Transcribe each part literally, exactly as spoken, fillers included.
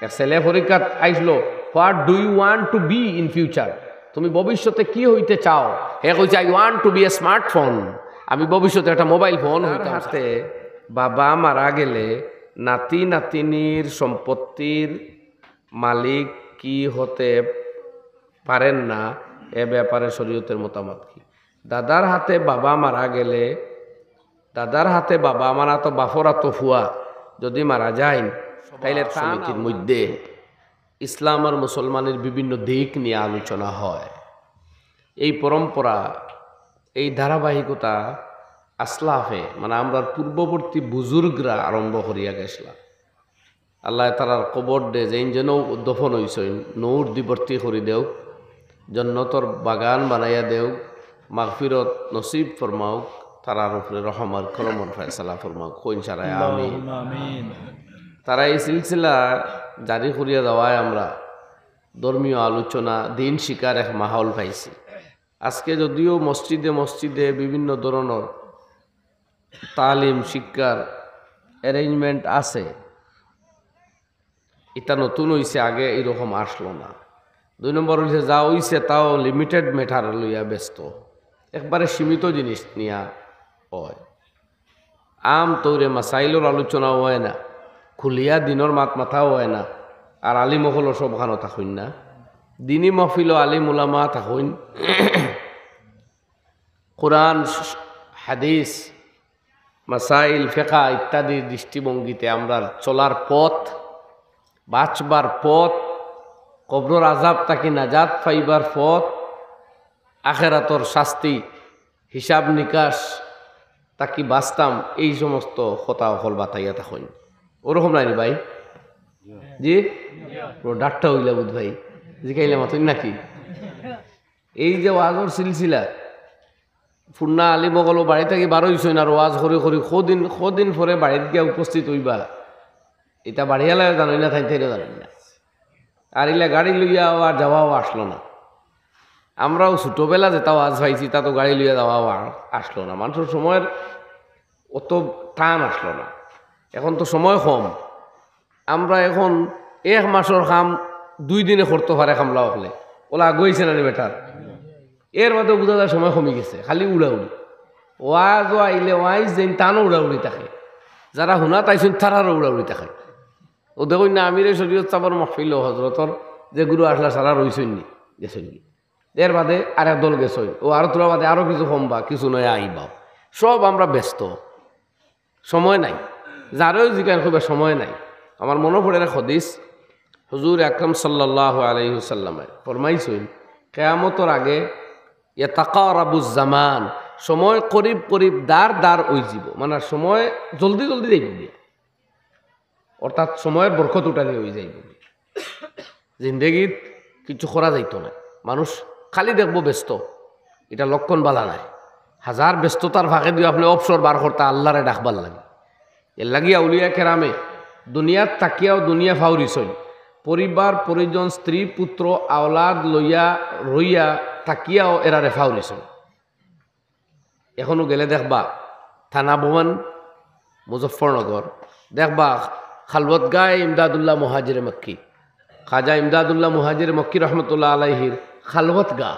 এক ছেলে পরীক্ষাত আইসলো, "What do you want to be in future?" তুমি ভবিষ্যতে কি হইতে চাও? হে কইছে, "I want to be a smartphone।" আমি ভবিষ্যতে একটা মোবাইল ফোন হইতাম। হাতে বাবা মারা গেলে নাতি নাতিনির সম্পত্তির মালিক কি হতে পারেন না, এ ব্যাপারে শরীয়তের মতামত কি? দাদার হাতে বাবা মারা গেলে, দাদার হাতে বাবা, আমার তো বাফর তো ফুয়া, যদি মারা যাইন, তাইলে তান সমিতির মধ্যে ইসলাম আর মুসলমানের বিভিন্ন দিক নিয়ে আলোচনা হয়। এই পরম্পরা, এই ধারাবাহিকতা আসলাফে, মানে আমরার পূর্ববর্তী বুজুর্গরা আরম্ভ করিয়া গেছলা। আল্লাহ তারার কবর দে যেইন যেন দফন হইছইন, নূর দি ভর্তি করি দেও, জন্নতর বাগান বানাইয়া দেও, মাগফিরত নসিব ফরমাও, তারার উপরে রহমর করমর ফয়সালা ফরমাও। কইন সারায় আমিন। আল্লাহুম্মা আমিন। তারা এই সিলসিলা জারি করিয়া দেওয়ায় আমরা ধর্মীয় আলোচনা, দিন শিকার এক মাহল পাইছি। আজকে যদিও মসজিদে মসজিদে বিভিন্ন ধরনের তালিম শিক্ষার অ্যারেঞ্জমেন্ট আছে, এটা নতুন হইছে, আগে এরকম আসলো না। দুই নম্বর হইছে, যা হইছে তাও লিমিটেড ম্যাটার লইয়া ব্যস্ত, একবারে সীমিত জিনিস নিয়া হয়। আম তৌরে মাসাইলর আলোচনা হয় না, খুলিয়া দিনর মাত মাথা হয় না। আর আলিম অকল সবখানো থাকইন না, দিনী মহফিলও আলিম উলামা থাকইন। কোরআন, হাদিস, মাসাইল, ফেকা ইত্যাদি দৃষ্টিভঙ্গিতে আমরার চলার পথ, বাঁচবার পথ, কবরর আযাব থাকি নাজাত পাইবার পথ, আখেরাতর শাস্তি, হিসাব নিকাশ থাকি বাঁচতাম, এই সমস্ত কথা অকল বাতাইয়া থাকইন। ওরকম নাইনি ভাই? জি? ও ডাক্তার হইলা বুধ ভাই, জিকাইলে মাতুন নাকি? এই যে ওয়াজর সিলসিলা, ফুন্না আলিম অকল বাড়ি থাকি বার হইছইন আর ওয়াজ করি করি কদিন, কদিন পরে বাড়িত গিয়া উপস্থিত হইবা, এটা বাড়িওয়ালাও জানইন না, থাইন থাইনও জানইন না। আর ইলা গাড়ি লইয়াও আর যাওয়াও আসলো না। আমরাও ছোটবেলা যেটা ওয়াজ পাইছি, তা তো গাড়ি লইয়া যাওয়াও আর আসলো না। মানুষের সময়র অত টান আসলো না। এখন তো সময় কম। আমরা এখন এক মাসর কাম দুই দিনে করতে পারে কামলা অকলে। ওলা আগুয়াইছে না নি বেটার? এর বাদেও বুঝা যায় সময় কমি গেছে, খালি উড়াউড়ি। ওয়াজও আইলে ওয়াইজ যেইন তানও উড়াউড়ি থাকে, যারা হুনাত আইছইন তারারও উড়াউড়ি থাকে। ও দেখইন না, আমিরে শরীয়ত সাবর মহফিল হজরতর যে গুরু আসলা সারা রইছইন নি, গেছইন নি। এর বাদে আরেক দল গেছইন, ও আরো তোরা বাদে আরো কিছু কমবা, কিছু নয়া আইবা। সব আমরা ব্যস্ত, সময় নাই। যারেও জিকাইন কইবা সময় নাই। আমার মনো পড়ের এক হাদিস, হুজুর আকরাম সাল্লাল্লাহু আলাইহি ওয়াসাল্লামে ফরমাইছইন, কিয়ামতর আগে ইয়াতাকারাবুজ জামান, সময় করিব করিব দার দার অইযিবো, মানে সময় জলদি জলদি যাইবো গিয়া। অর্থাৎ সময়র বরকত উঠানি অইযাইবো। জিন্দেগিত কিছু করা যাইতো না, মানুষ খালি দেখবো ব্যস্ত, এটা লক্ষণ বালা নায়। হাজার ব্যস্ততার ফাঁকে দিয়া আপনে অবসর বার করতা আল্লারে ডাকবার লাগি। এর লাগি আউলিয়া কেরামে দুনিয়াত থাকিয়াও দুনিয়া ফাউরিছইন, পরিবার পরিজন স্ত্রী পুত্র আওলাদ লইয়া রইয়া থাকিয়াও এরারে ফাউরিছইন। এখনো গেলে দেখবা থানা ভবন মুজফফরনগর, দেখবা খালওয়াত গাহে ইমদাদুল্লাহ মুহাজিরে মক্কি, খাজা ইমদাদুল্লাহ মুহাজিরে মক্কি রহমতুল্লাহ আলাইহির খালওয়াত গাহ।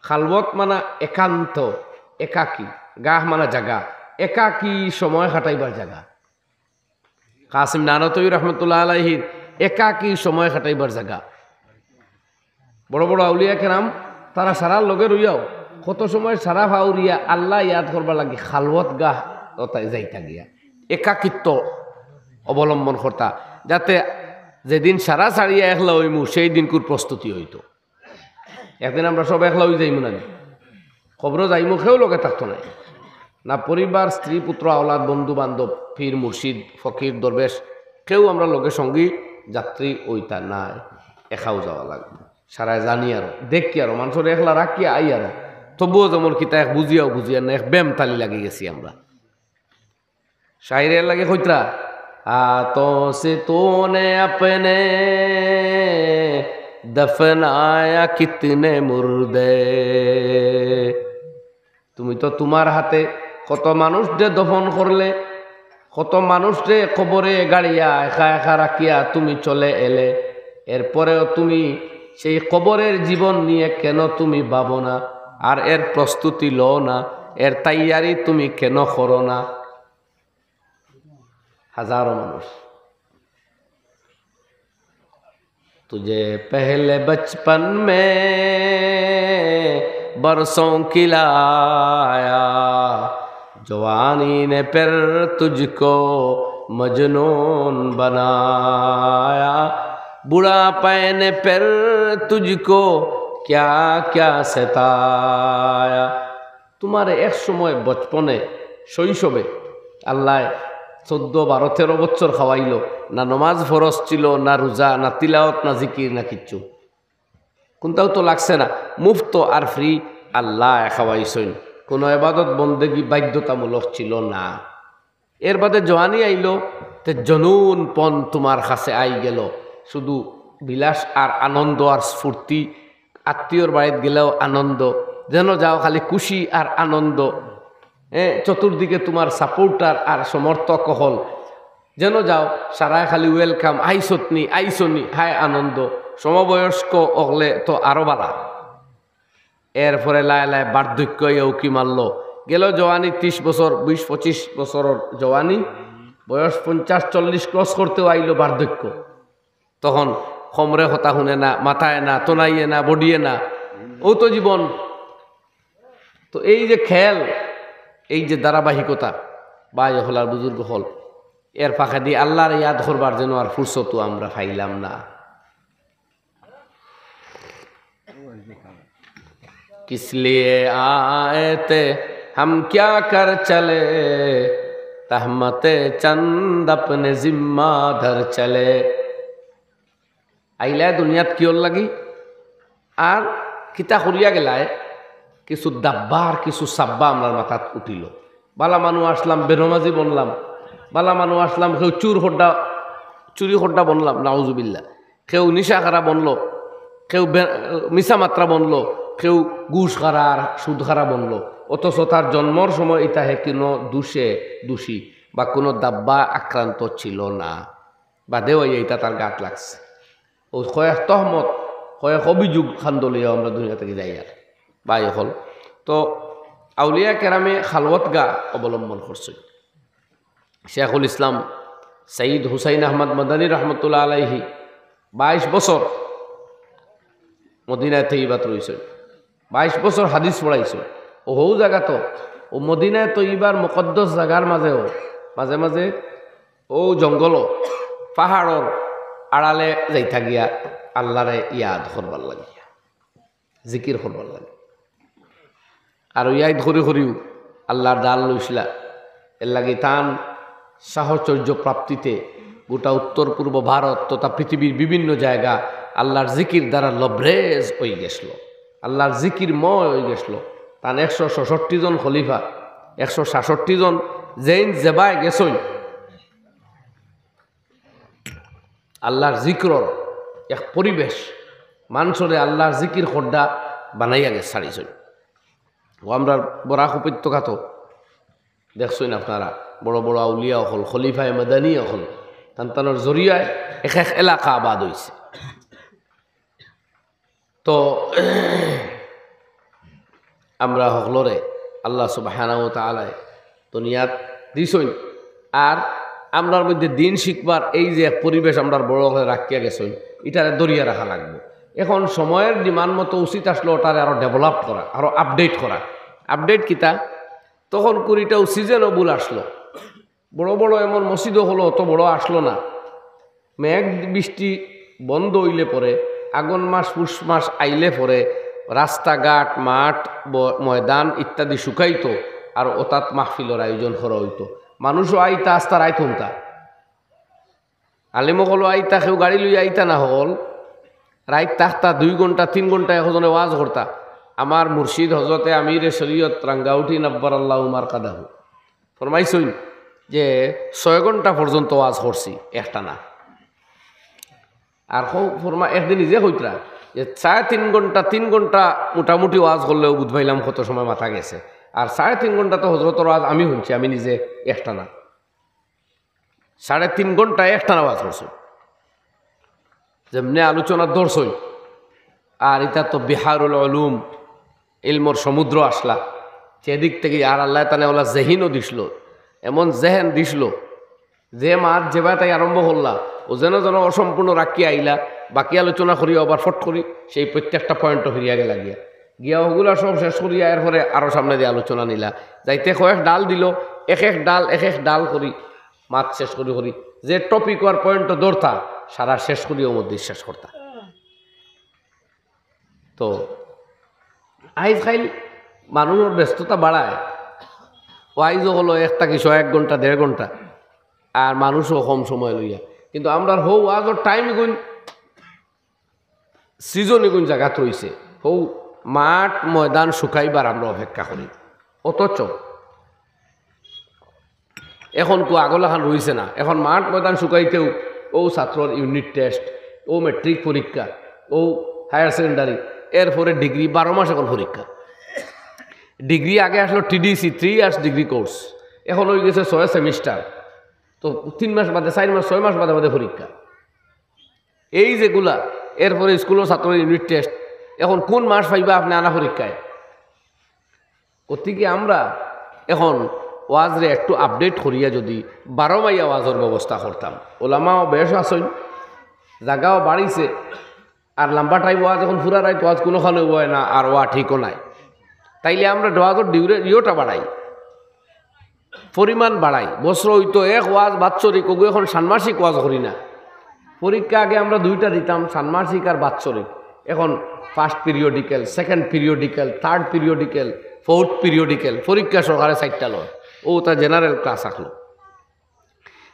খালওয়াত মানা একান্ত, একাকী, গাহ মানা জাগা, একাকী সময় কাটাইবার জাগা। কাসিম নানতবী রহমতুল্লাহ আলাইহির একাকী সময় কাটাইবার জাগা। বড় বড় আউলিয়া কেরাম তারা সারার লগে রইয়াও কত সময় সারা ফাউরিয়া আল্লাহ ইয়াদ করবার লাগি খালওয়াত গাহ অতায় যাইতা গিয়া একাকিত্ব অবলম্বন করতা, যাতে যেদিন সারা ছাড়িয়া একলা অইমু সেই দিনকুর প্রস্তুতি অইতো। একদিন আমরা সব একলা অইযাইমু না নি? কবরো যাইমু, কেউ লগে থাকতো নায়। না পরিবার, স্ত্রী, পুত্র, আওলাদ, বন্ধু বান্ধব, পীর, মুর্শিদ, ফকির, দরবেশ, কেউ আমরা লগে সঙ্গী যাত্রী অইতা নায়। একাউ যাওয়া লাগবো। সারায় জানি আরো, দেখি আরো, মানষরে একলা রাখিয়া আই আরো। তবুও যেমন কিতা এক বুঝিয়াও বুঝিয়ার না, এক বেমতালি লাগি গেছি আমরা। শায়রে এর লাগি কইতরা, "হাতোঁ সে তূনে আপনে দফনায়া কিতনে মুর্দে।" তুমি তো তুমার হাতে কত মানুষরে দফন করলে, কত মানুষরে কবরে গাড়িয়া একা একা রাখিয়া তুমি চলে এলে, এরপরেও তুমি সেই কবরের জীবন নিয়ে কেন তুমি ভাবো না? আর এর প্রস্তুতি লও না, এর তৈয়ারি তুমি কেন করো না? হাজারো মানুষ। तुझे पहले बचपन में बरसों खिलाया, जवानी ने फिर तुझको मजनून बनाया, बुढ़ापे ने फिर तुझको क्या क्या सताया। তোমারে এক সময় বচপনে, শৈশবে আল্লায় চৌদ্দ, বারো, তেরো বছর খাওয়াইলো, না নমাজ ফরজ ছিল, না রোজা, না তিলাওয়াত, না জিকির, না কিচ্ছু। কোনটাও তো লাগছে না, মুফত আর ফ্রি আল্লায় খাওয়াইছইন। কোনো এবাদত বন্দেগি বাধ্যতামূলক ছিল না। এর বাদে জোয়ানি আইলো, তে জনুনপন তোমার কাছে আই গেল। শুধু বিলাস আর আনন্দ আর স্ফূর্তি, আত্মীয়র বাড়িত গেলেও আনন্দ, যেন যাও খালি খুশি আর আনন্দ। এ, চতুর্দিকে তোমার সাপোর্টার আর সমর্থক অকল, যেন যাও সারায় খালি ওয়েলকাম, আইসতনি, আইসনি, হায় আনন্দ। সমবয়স্ক অকলে তো আরো বালা। এরপরে লায় লায় বার্ধক্য আইয়া উকি মারলো। গেল জোয়ানি ত্রিশ বছর, বিশ পঁচিশ বছরর জোয়ানি, বয়স পঞ্চাশ চল্লিশ ক্রস করতেও আইলো বার্ধক্য। তখন কমরে কথা হুনে না, মাথায় না, তনাইয়ে না, বডিয়ে না, ও তো জীবন। তো এই যে খেল, এই যে ধারাবাহিকতা, ভাই অকল আর বুজুর্গ অকল, এর ফাঁকেদি আল্লারে ইয়াদ করবার যেন আর ফুরসতও আমরা পাইলাম না। किस लिए आए थे, हम क्या कर चले, তহমতে চন্দ অপনে জিম্মা ধর চলে। আইলায় দুনিয়াত কিওর লাগি, আর কিতা করিয়া গেলায়? কিছু দাব্বা আর কিছু সাব্বা আমরার মাথাত উঠিল। বালা মানুষ আছলাম, বেনমাজি বনলাম। বালা মানুষ আছলাম, কেউ চুর খড্ডা, চুরি খড্ডা বনলাম, নাউজুবিল্লাহ। কেউ নিশা খারা বনলো, কেউ বে-, মিছা মাতরা বনলো, কেউ ঘুষ খারা আর সুদ খারা বনলো। অথচ তার জন্মর সময় ইতা হে কোনো দোষে দোষী বা কোনো দাব্বা আক্রান্ত ছিল না। বাদে অইয়া ইতা তার গাত লাগছে। ও কয়েক তহমত, কয়েক অভিযোগ খান্দ লইয়া আমরা দুনিয়া থাকি যাইয়ার, ভাই অকল। তো আউলিয়া কেরামে খালওয়াতগাহ অবলম্বন করছইন। শেখুল ইসলাম সৈয়দ হুসাইন আহমদ মাদানী রহমতুল্লাহ আলাইহি বাইশ বছর মদিনায় তৈবাত রইছইন, বাইশ বছর হাদিস পড়াইছইন। ও হউ জাগাত, ও মদিনায় তৈবার মুকদ্দস জাগার মাঝেও মাঝে মাঝে ও জঙ্গল, পাহাড়র আড়ালে যাইতা গিয়া আল্লারে ইয়াদ করবার লাগিয়া, জিকির করবার লাগি। আর ইয়াদ করি করিও আল্লার দাল লইছিলা। এর লাগি তান সাহচর্য প্রাপ্তিতে গোটা উত্তর পূর্ব ভারত তথা পৃথিবীর বিভিন্ন জায়গা আল্লার জিকির দ্বারা লবরেজ অই গেছিল, আল্লার জিকিরময় অই গেছিল। তান একশো সাতষট্টি জন খলিফা, একশো সাতষট্টি জন যেইন যেবায় গেছইন, আল্লার জিকিরর এক পরিবেশ, মানষরে আল্লার জিকির খড্ডা বানাইয়া গেছে ছাড়িছইন। ও আমরার বরাক উপত্যকাত দেখছইন আপনারা, বড় বড় আউলিয়া অকল, খলিফায়ে মাদানী অকল, তান তানর জরিয়ায় এক এক এলাকা আবাদ অইছে। তো আমরা হকলরে আল্লাহ সুবহানাহু ওয়া তাআলায় দুনিয়াত দিছইন, আর আমরার মধ্যে দিন শিখবার এই যে এক পরিবেশ আমরার বড় অকলে রাখিয়া গেছইন, ইটারে ধরিয়া রাখা লাগবো। এখন সময়র ডিমান্ড মতো উচিত আসলো ওটারে আরো ডেভেলপ করা, আরো আপডেট করা। আপডেট কিতা? তখন কুড়িটাও সিজনও ভুল আসলো, বড় বড় এমন মসজিদও হলো, অত বড় আসলো না। মেঘ বৃষ্টি বন্ধ অইলে পরে, আগন মাস পুষ মাস আইলে পরে রাস্তাঘাট, মাঠ, ব-, ময়দান ইত্যাদি শুকাইতো, আর অতাত মাহফিলর আয়োজন করা অইতো। মানুষও আইতা, আস্তা রাইত হুনতা। আলিম অকলও আইতা, কেউ গাড়ি লইয়া আইতা না হকল। রাইত থাকতা, দুই ঘন্টা, তিন ঘন্টা একজনে ওয়াজ করতা। আমার মুর্শিদ হজরতে আমিরে শরীয়ত রাঙ্গাউটি নাব্বার আল্লাহ উমার কাদাহু ফরমাইছইন যে ছয় ঘন্টা পর্যন্ত ওয়াজ করছি একটানা। আর হউ ফরমা-, একদিন নিজে কইতরা যে সাড়ে তিন ঘন্টা, তিন ঘন্টা মোটামুটি ওয়াজ করলেও বুঝ পাইলাম কত সময় মাথা গেছে। আর সাড়ে তিন ঘন্টা তো হজরতর ওয়াজ আমি হুনছি, আমি নিজে একটানা। সাড়ে তিন ঘন্টা একটানা ওয়াজ করছইন, যেমনে আলোচনা ধরছইন। আর ইতা তো বিহারুল উলুম, ইলমর সমুদ্র আছলা, সেদিক থাকি আর আল্লায় তানে ওলা জেহিনও দিছলো, এমন জেহেন দিছলো, যে মাত যেবায় তাই আরম্ভ করলা, ও যেন যেন অসম্পূর্ণ রাখিয়া আইলা, বাকি আলোচনা করিয়া আবার ফট করি সেই প্রত্যেকটা পয়েন্টও ফিরিয়া গেলা গিয়া। গিয়া ওগুলা সব শেষ করিয়া এরপরে আরো সামনে দিয়া আলোচনা নিলা। যাইতে কয়েক ডাল দিল, এক এক ডাল, এক এক ডাল করি মাত শেষ করি করি। যে টপিক আর পয়েন্টও ধরতা, সারা শেষ করিয়া ওর মধ্যে শেষ করতা। তো আইজ কাইল মানুষর ব্যস্ততা বাড়ায়, ওয়াইজও হলো এক থাকি ছয়, এক ঘন্টা, দেড় ঘন্টা, আর মানুষও কম সময় লইয়া। কিন্তু আমরার হউ ওয়াজর টাইম গুণ, সিজন গুণ জাগাত রইছে, হউ মাঠ ময়দান শুকাইবার আমরা অপেক্ষা করি। অথচ এখন কু আগলাখান রইছে না। এখন মাঠ ময়দান শুকাইতেও ও ছাত্রর ইউনিট টেস্ট, ও ম্যাট্রিক পরীক্ষা, ও হায়ার সেকেন্ডারি, এরপরে ডিগ্রি, বারো মাস এখন পরীক্ষা। ডিগ্রি আগে আসলো TDC, three years degree course, এখন হয়ে গেছে ছয় সেমিস্টার। তো তিন মাস বাদে, চার মাস, ছয় মাস বাদে বাদে পরীক্ষা। এই যেগুলা, এরপরে স্কুলের ছাত্রর ইউনিট টেস্ট, এখন কোন মাস পাইবা আপনি আনা পরীক্ষায়? গতিকে আমরা এখন ওয়াজরে একটু আপডেট করিয়া যদি বারো মাইয়া ওয়াজর ব্যবস্থা করতাম, ওলামাও বেশ আছইন, জাগাও বাড়িছে, আর লম্বা টাইম ওয়াজ এখন পুরা রাইত ওয়াজ কোনোখানে হয় না, আর ওয়া ঠিকও নাই, তাইলে আমরা ওয়াজর ডিউরে ইয়েটা বাড়াই, পরিমাণ বাড়াই। বছর হইতো এক ওয়াজ বাৎসরিক, ওগু এখন ষান্মাসিক ওয়াজ করি না। পরীক্ষা আগে আমরা দুইটা দিতাম, ষান্মাসিক আর বাৎসরিক। এখন first periodical, second periodical, third periodical, fourth periodical পরীক্ষা সহকারে চারটা লয়। ও তা জেনারেল ক্লাস আসলো।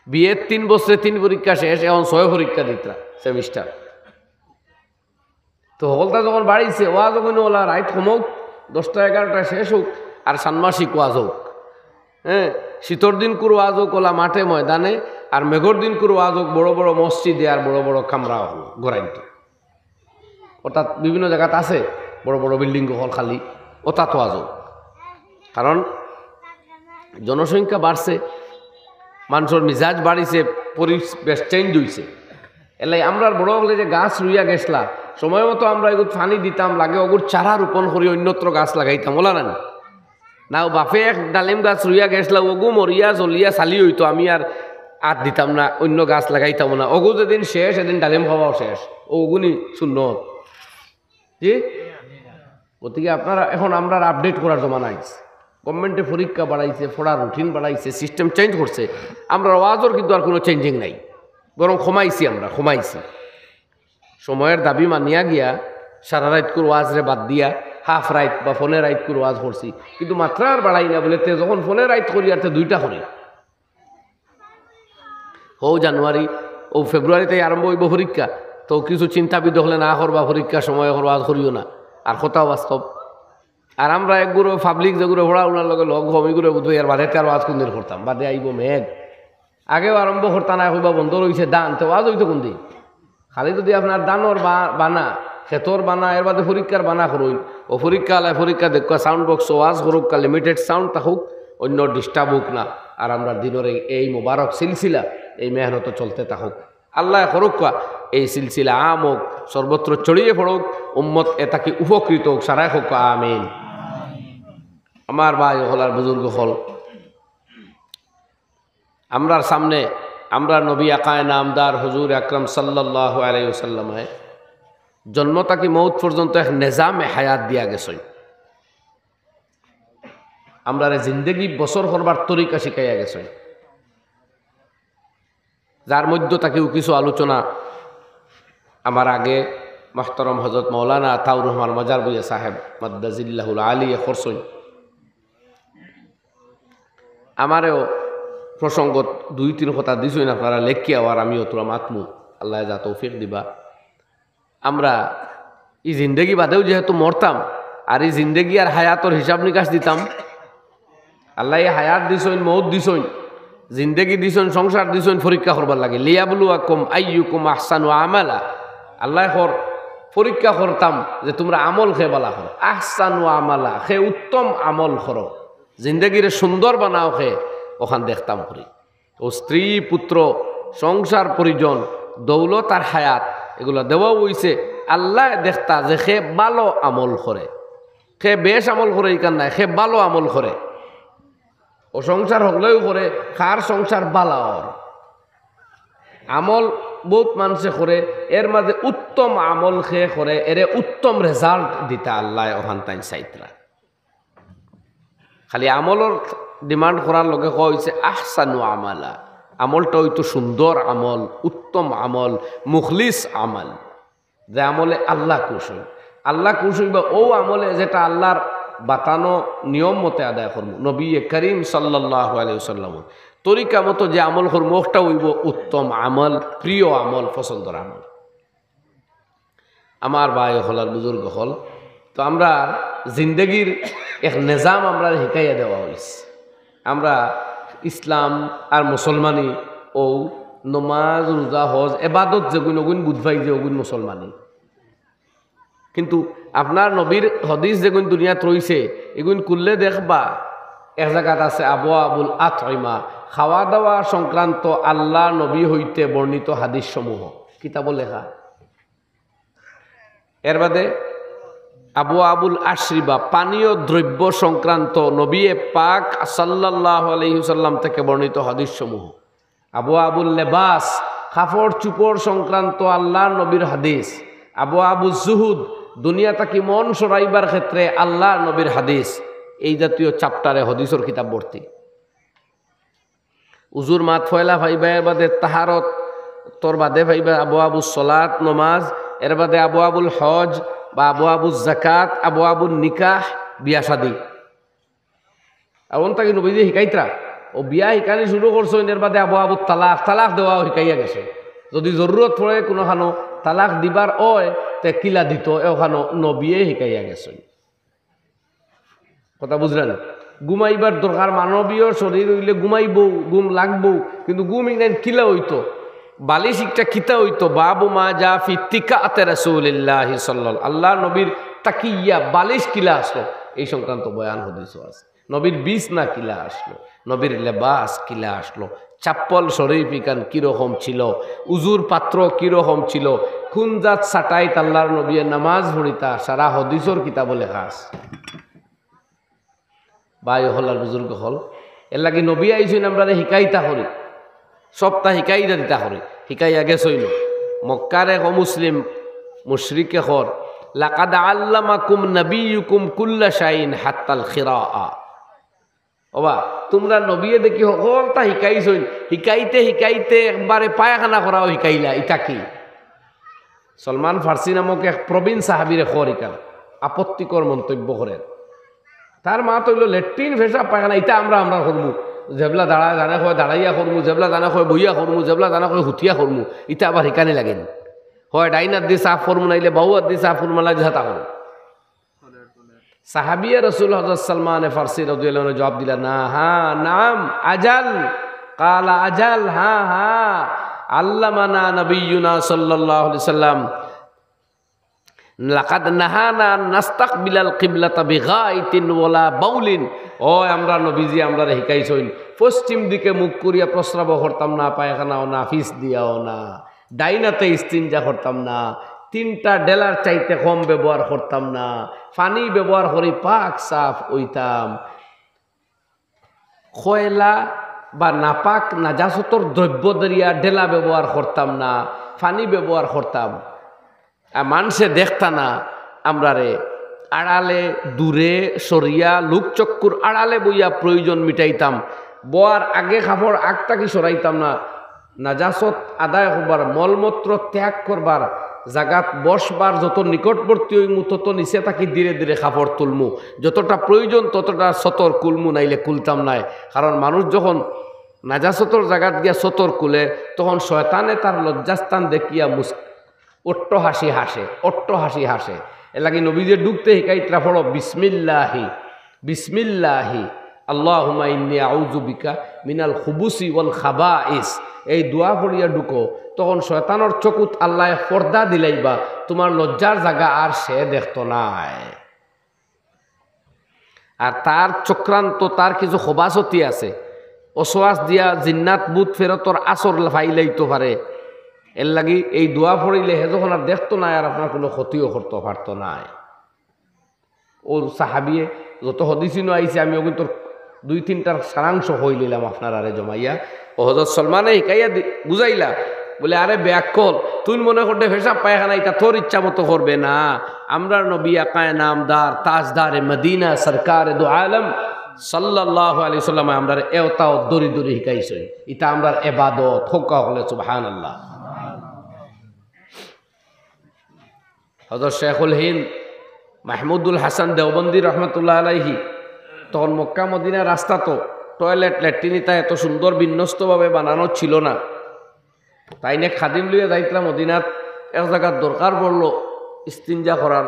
বিএর তিন বছরে তিন পরীক্ষা শেষ, এখন ছয় পরীক্ষা দিতরা সেমিস্টার। তো হকলতা যখন বাড়িছে, ওয়াজ যখন ওলা রাইত কমউক, দশটা এগারোটা শেষ হোক, আর ষান্মাসিক ওয়াজ হোক, হ্যাঁ, শীতর দিন কুর ওয়াজ হোক ওলা মাঠে ময়দানে, আর মেঘর দিন কুর ওয়াজ হোক বড় বড় মসজিদে আর বড় বড় কামরা হল গোরাইন্ত। অর্থাৎ বিভিন্ন জায়গাত আছে বড় বড় বিল্ডিং হল খালি, ওতাত ওয়াজ হোক। কারণ জনসংখ্যা বাড়ছে, মানুষর মিজাজ বাড়িছে, পরিবেশ চেঞ্জ হইছে। এলাই আমরার বড় হকলে যে গাছ রুইয়া গেছলা, সময় মতো আমরা এগুত পানি দিতাম, লাগে ওগুর চারা রোপণ করি অন্যত্র গাছ লাগাইতাম, ওলা না নি? না, ও বাপে এক ডালিম গাছ রুইয়া গেছলা, ওগু মরিয়া জ্বলিয়া ছালি হইতো, আমি আর আত দিতাম না, অন্য গাছ লাগাইতাম না। ওগু যেদিন শেষ, সেদিন ডালিম খাওয়াও শেষ। ও ওগুনি সুন্নত। জি? গতিকে আপনারা এখন আমরার আপডেট করার জমানা আইছে। গভর্নমেন্টে পরীক্ষা বাড়াইছে, পড়ার রুটিন বাড়াইছে, সিস্টেম চেঞ্জ করছে। আমরার ওয়াজর কিন্তু আর কোনো চেঞ্জিং নাই, বরং কমাইছি আমরা, কমাইছি। সময়র দাবি মানিয়া গিয়া সারা রাইত কুর ওয়াজরে বাদ দিয়া হাফ রাইত বা ফোনে রাইত কুর ওয়াজ করছি, কিন্তু মাত্রা আর বাড়াই না। বলে তে যখন ফোনে রাইত করি আর তে দুইটা করি। হউ জানুয়ারি, ও ফেব্রুয়ারিতে আরম্ভ হইব পরীক্ষা, তো কিছু চিন্তাবিদ হকলে না করবা পরীক্ষার সময় করবা, ওয়াজ করিও না। আর কথাও বাস্তব। আর আমরা একগুলো পাবলিক যেগুলো পড়া ওনার লগে লগ হম, এগুলো বুঝবো, এর বাদে আর ওয়াজ কোনদিন করতাম, বাদে আইব মেঘ। আগেও আরম্ভ করতা না, কইবা বন্ধ রইছে ধান, তো ওয়াজ হইতো কোন দিন? খালি যদি আপনার ধানর বা-, বানা, খেতর বানা, এর বাদে পরীক্ষার বানা করইন, ও পরীক্ষা আলায় পরীক্ষা দেখুক, সাউন্ড বক্স ওয়াজ করুক, লিমিটেড সাউন্ড থাকুক, অন্য ডিস্টার্ব হোক না। আর আমরা দিনর এই, এই মোবারক সিলসিলা, এই মেহনত চলতে থাকুক। আল্লাহ করুক, এই সিলসিলা আম হোক, সর্বত্র ছড়িয়ে পড়ুক, উম্মত এ থাকি উপকৃত হোক, সারাই হোক, আমিন। আমার ভাই হকল আর বুজুর্গ হকল, আমরার সামনে আমরার নবী আকায়ে নামদার হুজুর আকরাম সাল্লাল্লাহু আলাইহি ওয়াসাল্লামে জন্ম থাকি মউত পর্যন্ত এক নিজামে হায়াত দিয়া গেছইন। আমরারে জিন্দেগি বসর করবার তরিকা শিখাইয়া গেছইন, যার মধ্য থাকিও কিছু আলোচনা আমার আগে মুহতারাম হযরত মাওলানা আতাউর রহমান মাজারভুঁইয়া সাহেব মাদ্দাজিল্লাহুল আলী করছইন। আমারেও প্রসঙ্গত দুই তিন কথা দিছইন আপনারা লেখিয়া, আর আমিও থুড়া মাতমু, আল্লায় যা তৌফিক দিবা। আমরা ই জিন্দেগি বাদেও যেহেতু মরতাম, আর ই জিন্দেগি আর হায়াতর হিসাব নিকাশ দিতাম। আল্লায় হায়াত দিছইন, মউত দিছইন, জিন্দেগি দিছইন, সংসার দিছইন পরীক্ষা করবার লাগি। লিয়াবলুয়াকুম আইয়ুকুম আহসানু আমালা। আল্লায় কর পরীক্ষা করতাম যে তুমরা আমল কে বালা করো। আহসানু আমালা, কে উত্তম আমল করো। জিন্দেগিরে সুন্দর বানাও কে, অখান দেখতাম করি। ও স্ত্রী, পুত্র, সংসার, পরিজন, দৌলত আর হায়াত, এগুলা দেওয়া অইছে আল্লায় দেখতা যে কে ভালো আমল করে। কে বেশ আমল করে ইখান নায়, কে ভালো আমল করে। ও সংসার হকলেউ করে, কার সংসার ভালা অর। আমল বউত মানষে করে, এর মাঝে উত্তম আমল কে করে, এরে উত্তম result দিতা আল্লায় অখান তাইন চাইতরা। খালি আমলর demand করার লগে কওয়া অইছে আহসানু আমালা, আমলটা অইতো সুন্দর আমল, উত্তম আমল, মুখলিস আমল, যে আমলে আল্লাহ খুশ অইন। আল্লাহ খুশ অইবা অউ আমলে যেটা আল্লাহর বাতানো নিয়ম মতে আদায় করমু। নবী করিম সাল্লাল্লাহু আলাইহি ওয়াসাল্লামর তরিকা মতো যে আমল করমু, অটা অইবো উত্তম আমল, প্রিয় আমল, পছন্দর আমল। আমার ভাই অকল আর বুজুর্গ অকল, তো আমরার জিন্দেগির এক নিজাম আমরারে হিকাইয়া দেওয়া অইছে। আমরা ইসলাম আর মুসলমানি, অউ নমাজ, রুজা, হজ, এবাদত যেগুইন, অগুইন বুঝবায় যে অগুইন মুসলমানি। কিন্তু আপনার নবীর হাদিস যেগুইন দুনিয়াত রইছে, এগুইন খুললে দেখবা এক জাগাত আছে আবওয়াবুল আতইমা, খাওয়া দাওয়া সংক্রান্ত আল্লাহর নবী হইতে বর্ণিত হাদিস সমূহ, কিতাবো লেখা। এর বাদে আবওয়াবুল আশরিবা, পানীয় দ্রব্য সংক্রান্ত নবী পাক সাল্লাল্লাহু আলাইহি ওয়াসাল্লাম থেকে বর্ণিত হাদিস সমূহ। আবওয়াবুল লেবাস, কাপড় চুপড় সংক্রান্ত আল্লাহর নবীর হাদিস। আবওয়াবুজ জুহুদ, দুনিয়া থাকি মন সরাইবার ক্ষেত্রে আল্লাহর নবীর হাদিস। এই জাতীয় chapter-এ হাদিসর কিতাব ভর্তি। উজুর মাত পয়লা পাইবা, এর বাদে তাহারত, তোর বাদে পাইবা আবওয়াবুস সলাত, নমাজ, এর বাদে আবওয়াবুল হজ বা আবওয়াবুজ জাকাত, আবওয়াবুন নিকাহ, বিয়া শাদী। আর অন থাকি নবীজি হিকাইতরা, ও বিয়া হিকানি শুরু করছইন, এর বাদে আবওয়াবুত তালাক, তালাক দেওয়াও হিকাইয়া গেছে। যদি জরুরত পড়ে কুনুখানো তালাক দিবার অয়, তে কিলা দিতো, অখানো নবীয়ে হিকাইয়া গেছইন। কথা বুঝরা নি? ঘুমাইবার দরকার, মানবীয় শরীর অইলে ঘুমাইবো, ঘুম লাগবো, কিন্তু ঘুম ইখান কিলা অইতো, বালিশ একটা কিতা অইতো, বাবু মা জা ফি তিকাতে রাসূলিল্লাহি সাল্লাল্লাহু, আল্লাহর নবীর তাকিয়া, বালিশ কিলা আছলো, এই সংক্রান্ত বয়ান হাদিসো আছে। নবীর বিছনা কিলা আছলো, নবীর লেবাস কিলা আছলো, চাপ্পল শরীফ ইখান কিরকম ছিল, উজুর পাত্র কিরকম ছিল, কুন জাত চাটাইত আল্লাহর নবীয়ে নামাজ পড়িতা, সারা হাদিসর কিতাবো লেখা আছে। ভাই অকল আর বুজুর্গ অকল, এরলাগি নবী আইছইন আমরারে হিকাইতা করি, সবটা হিকাইয়া দিতা করি, হিকাইয়া গেছইন। মক্কার এক অমুসলিম মুশরিকে কর, "লাকাদ আল্লামাকুম নাবিয়্যুকুম কুল্লা শাইইন হাত্তাল কিরাআ।" ওবা, তুমরার নবীয়ে দেখি হকলটা হিকাইছইন, হিকাইতে হিকাইতে একবারে পায়খানা করাও হিকাইলা, ইটা কি? সলমান ফার্সি নামক এক প্রবীণ সাহাবীরে কর ইখান, আপত্তিকর মন্তব্য করের। তার মাত অইলো লেট্রিন, পেশাব, পায়খানা, ইটা আমরা, আমরা করমু। যেবলা দাঁড়ায় জানে কয় দাঁড়াইয়া করমু, যেবলা জানে কয় বইয়া করমু, যেবলা জানে কয় হুতিয়া করমু, ইটা আবার হিকানি লাগেনি। হয় ডাইন আত দি সাফ করমু, নাইলে বাউ আত দি সাফ করমু, নাইলে যেতা করমু। সাহাবিয়ে রাসূল হযরত সালমানে ফার্সি রাদিয়াল্লাহু আনহু জবাব দিলা, "না, হ্যাঁ, নাম, আজাল।" ক্বালা, "আজাল, হ্যাঁ, হ্যাঁ। আল্লামানা নাবিয়্যুনা সাল্লাল্লাহু আলাইহি ওয়াসাল্লাম, লাকাদ নাহানা আন নাস্তাকবিলাল কিবলাতা বিগাইতিন ওয়ালা বাউলিন।" ও, আমরা নবীজি আমরারে হিকাইছইন, পশ্চিম দিকে মুখ করিয়া প্রস্রাবও করতাম না, পায়খানাও না, ফিস দিয়াও না। ডাইন আতে ইস্তিনজা করতাম না, তিনটা ডেলার চাইতে কম ব্যবহার করতাম না, পানি ব্যবহার করি পাক সাফ অইতাম। কয়লা বা নাপাক নাজাসতর দ্রব্য ধরিয়া ডেলা ব্যবহার করতাম না, পানি ব্যবহার করতাম। আর মানষে দেখতা না আমরারে, আড়ালে দূরে সরিয়া লোকচক্ষুর আড়ালে বইয়া প্রয়োজন মিটাইতাম। বওয়ার আগে কাপড় আগ থাকি সরাইতাম না। নাজাসত আদায় করবার, মলমূত্র ত্যাগ করবার জাগাত বসবার যত নিকটবর্তী অইমু, তত নিচে থাকি ধীরে ধীরে কাপড় তুলমু। যতটা প্রয়োজন ততটা সতর খুলমু, নাইলে খুলতাম নায়। কারণ মানুষ যখন নাজাসতর জাগাত গিয়া সতর খুলে, তখন শয়তানে তার লজ্জাস্থান দেখিয়া মুস-, অট্টহাসি হাসে, অট্টহাসি হাসে। এরলাগি নবীজিয়ে ঢুকতে হিকাইতরা, "পড়ো বিসমিল্লাহি, বিসমিল্লাহি, আল্লাহুম্মা ইন্নী আউযু বিকা মিনাল খুবুসি ওয়াল খাবাইস।" এই দোয়া পড়িয়া ঢুকো, তখন শয়তানর চকুত আল্লায় পর্দা দিলাইবা, তুমার লজ্জার জাগা আর সে দেখতো নায়। আর তার চক্রান্ত, তার কিছু খবাসতি আছে, অসওয়াস দিয়া জিন্নাত ভূত ফেরতর আসর ফাইলাইতো পারে। এর লাগি এই দোয়া পড়িলে হে যখন আর দেখতো নায়, আর আপনার কুনু ক্ষতিও করতো পারতো নায়। অউ সাহাবিয়ে যত হদিসিনো আইছে, আমি অগুইন্তর দুই তিনটার সারাংশ কইলিলাম আপনারারে জমাইয়া। অউ হজরত সলমানে হিকাইয়া দি-, বুঝাইলা, বলে, "আরে বেআক্কল, তুই মনে করলে পেশাব পায়খানা ইতা তোর ইচ্ছা মতো করবে না। আমরার নবী আকায়ে নামদার, তাজদারে মদিনা, সরকারে দু আলম সাল্লাল্লাহু আলাইহি ওয়াসাল্লামে আমরারে এওতাও দরি দরি হিকাইছইন। ইতা আমরার এবাদত।" হক্কা হকলে সুবহানাল্লাহ। হজরত শেখুল হিন্দ মাহমুদুল হাসান দেওবন্দি রহমতুল্লাহ আলাইহি, তখন মক্কা মদিনার রাস্তা তো টয়লেট, ল্যাট্রিন ইতা এত সুন্দর বিন্যস্তভাবে বানানো ছিল না। তাইন এক খাদিম লইয়া যাইতরা মদিনাত, এক জাগাত দরকার পড়লো ইস্তিনজা করার।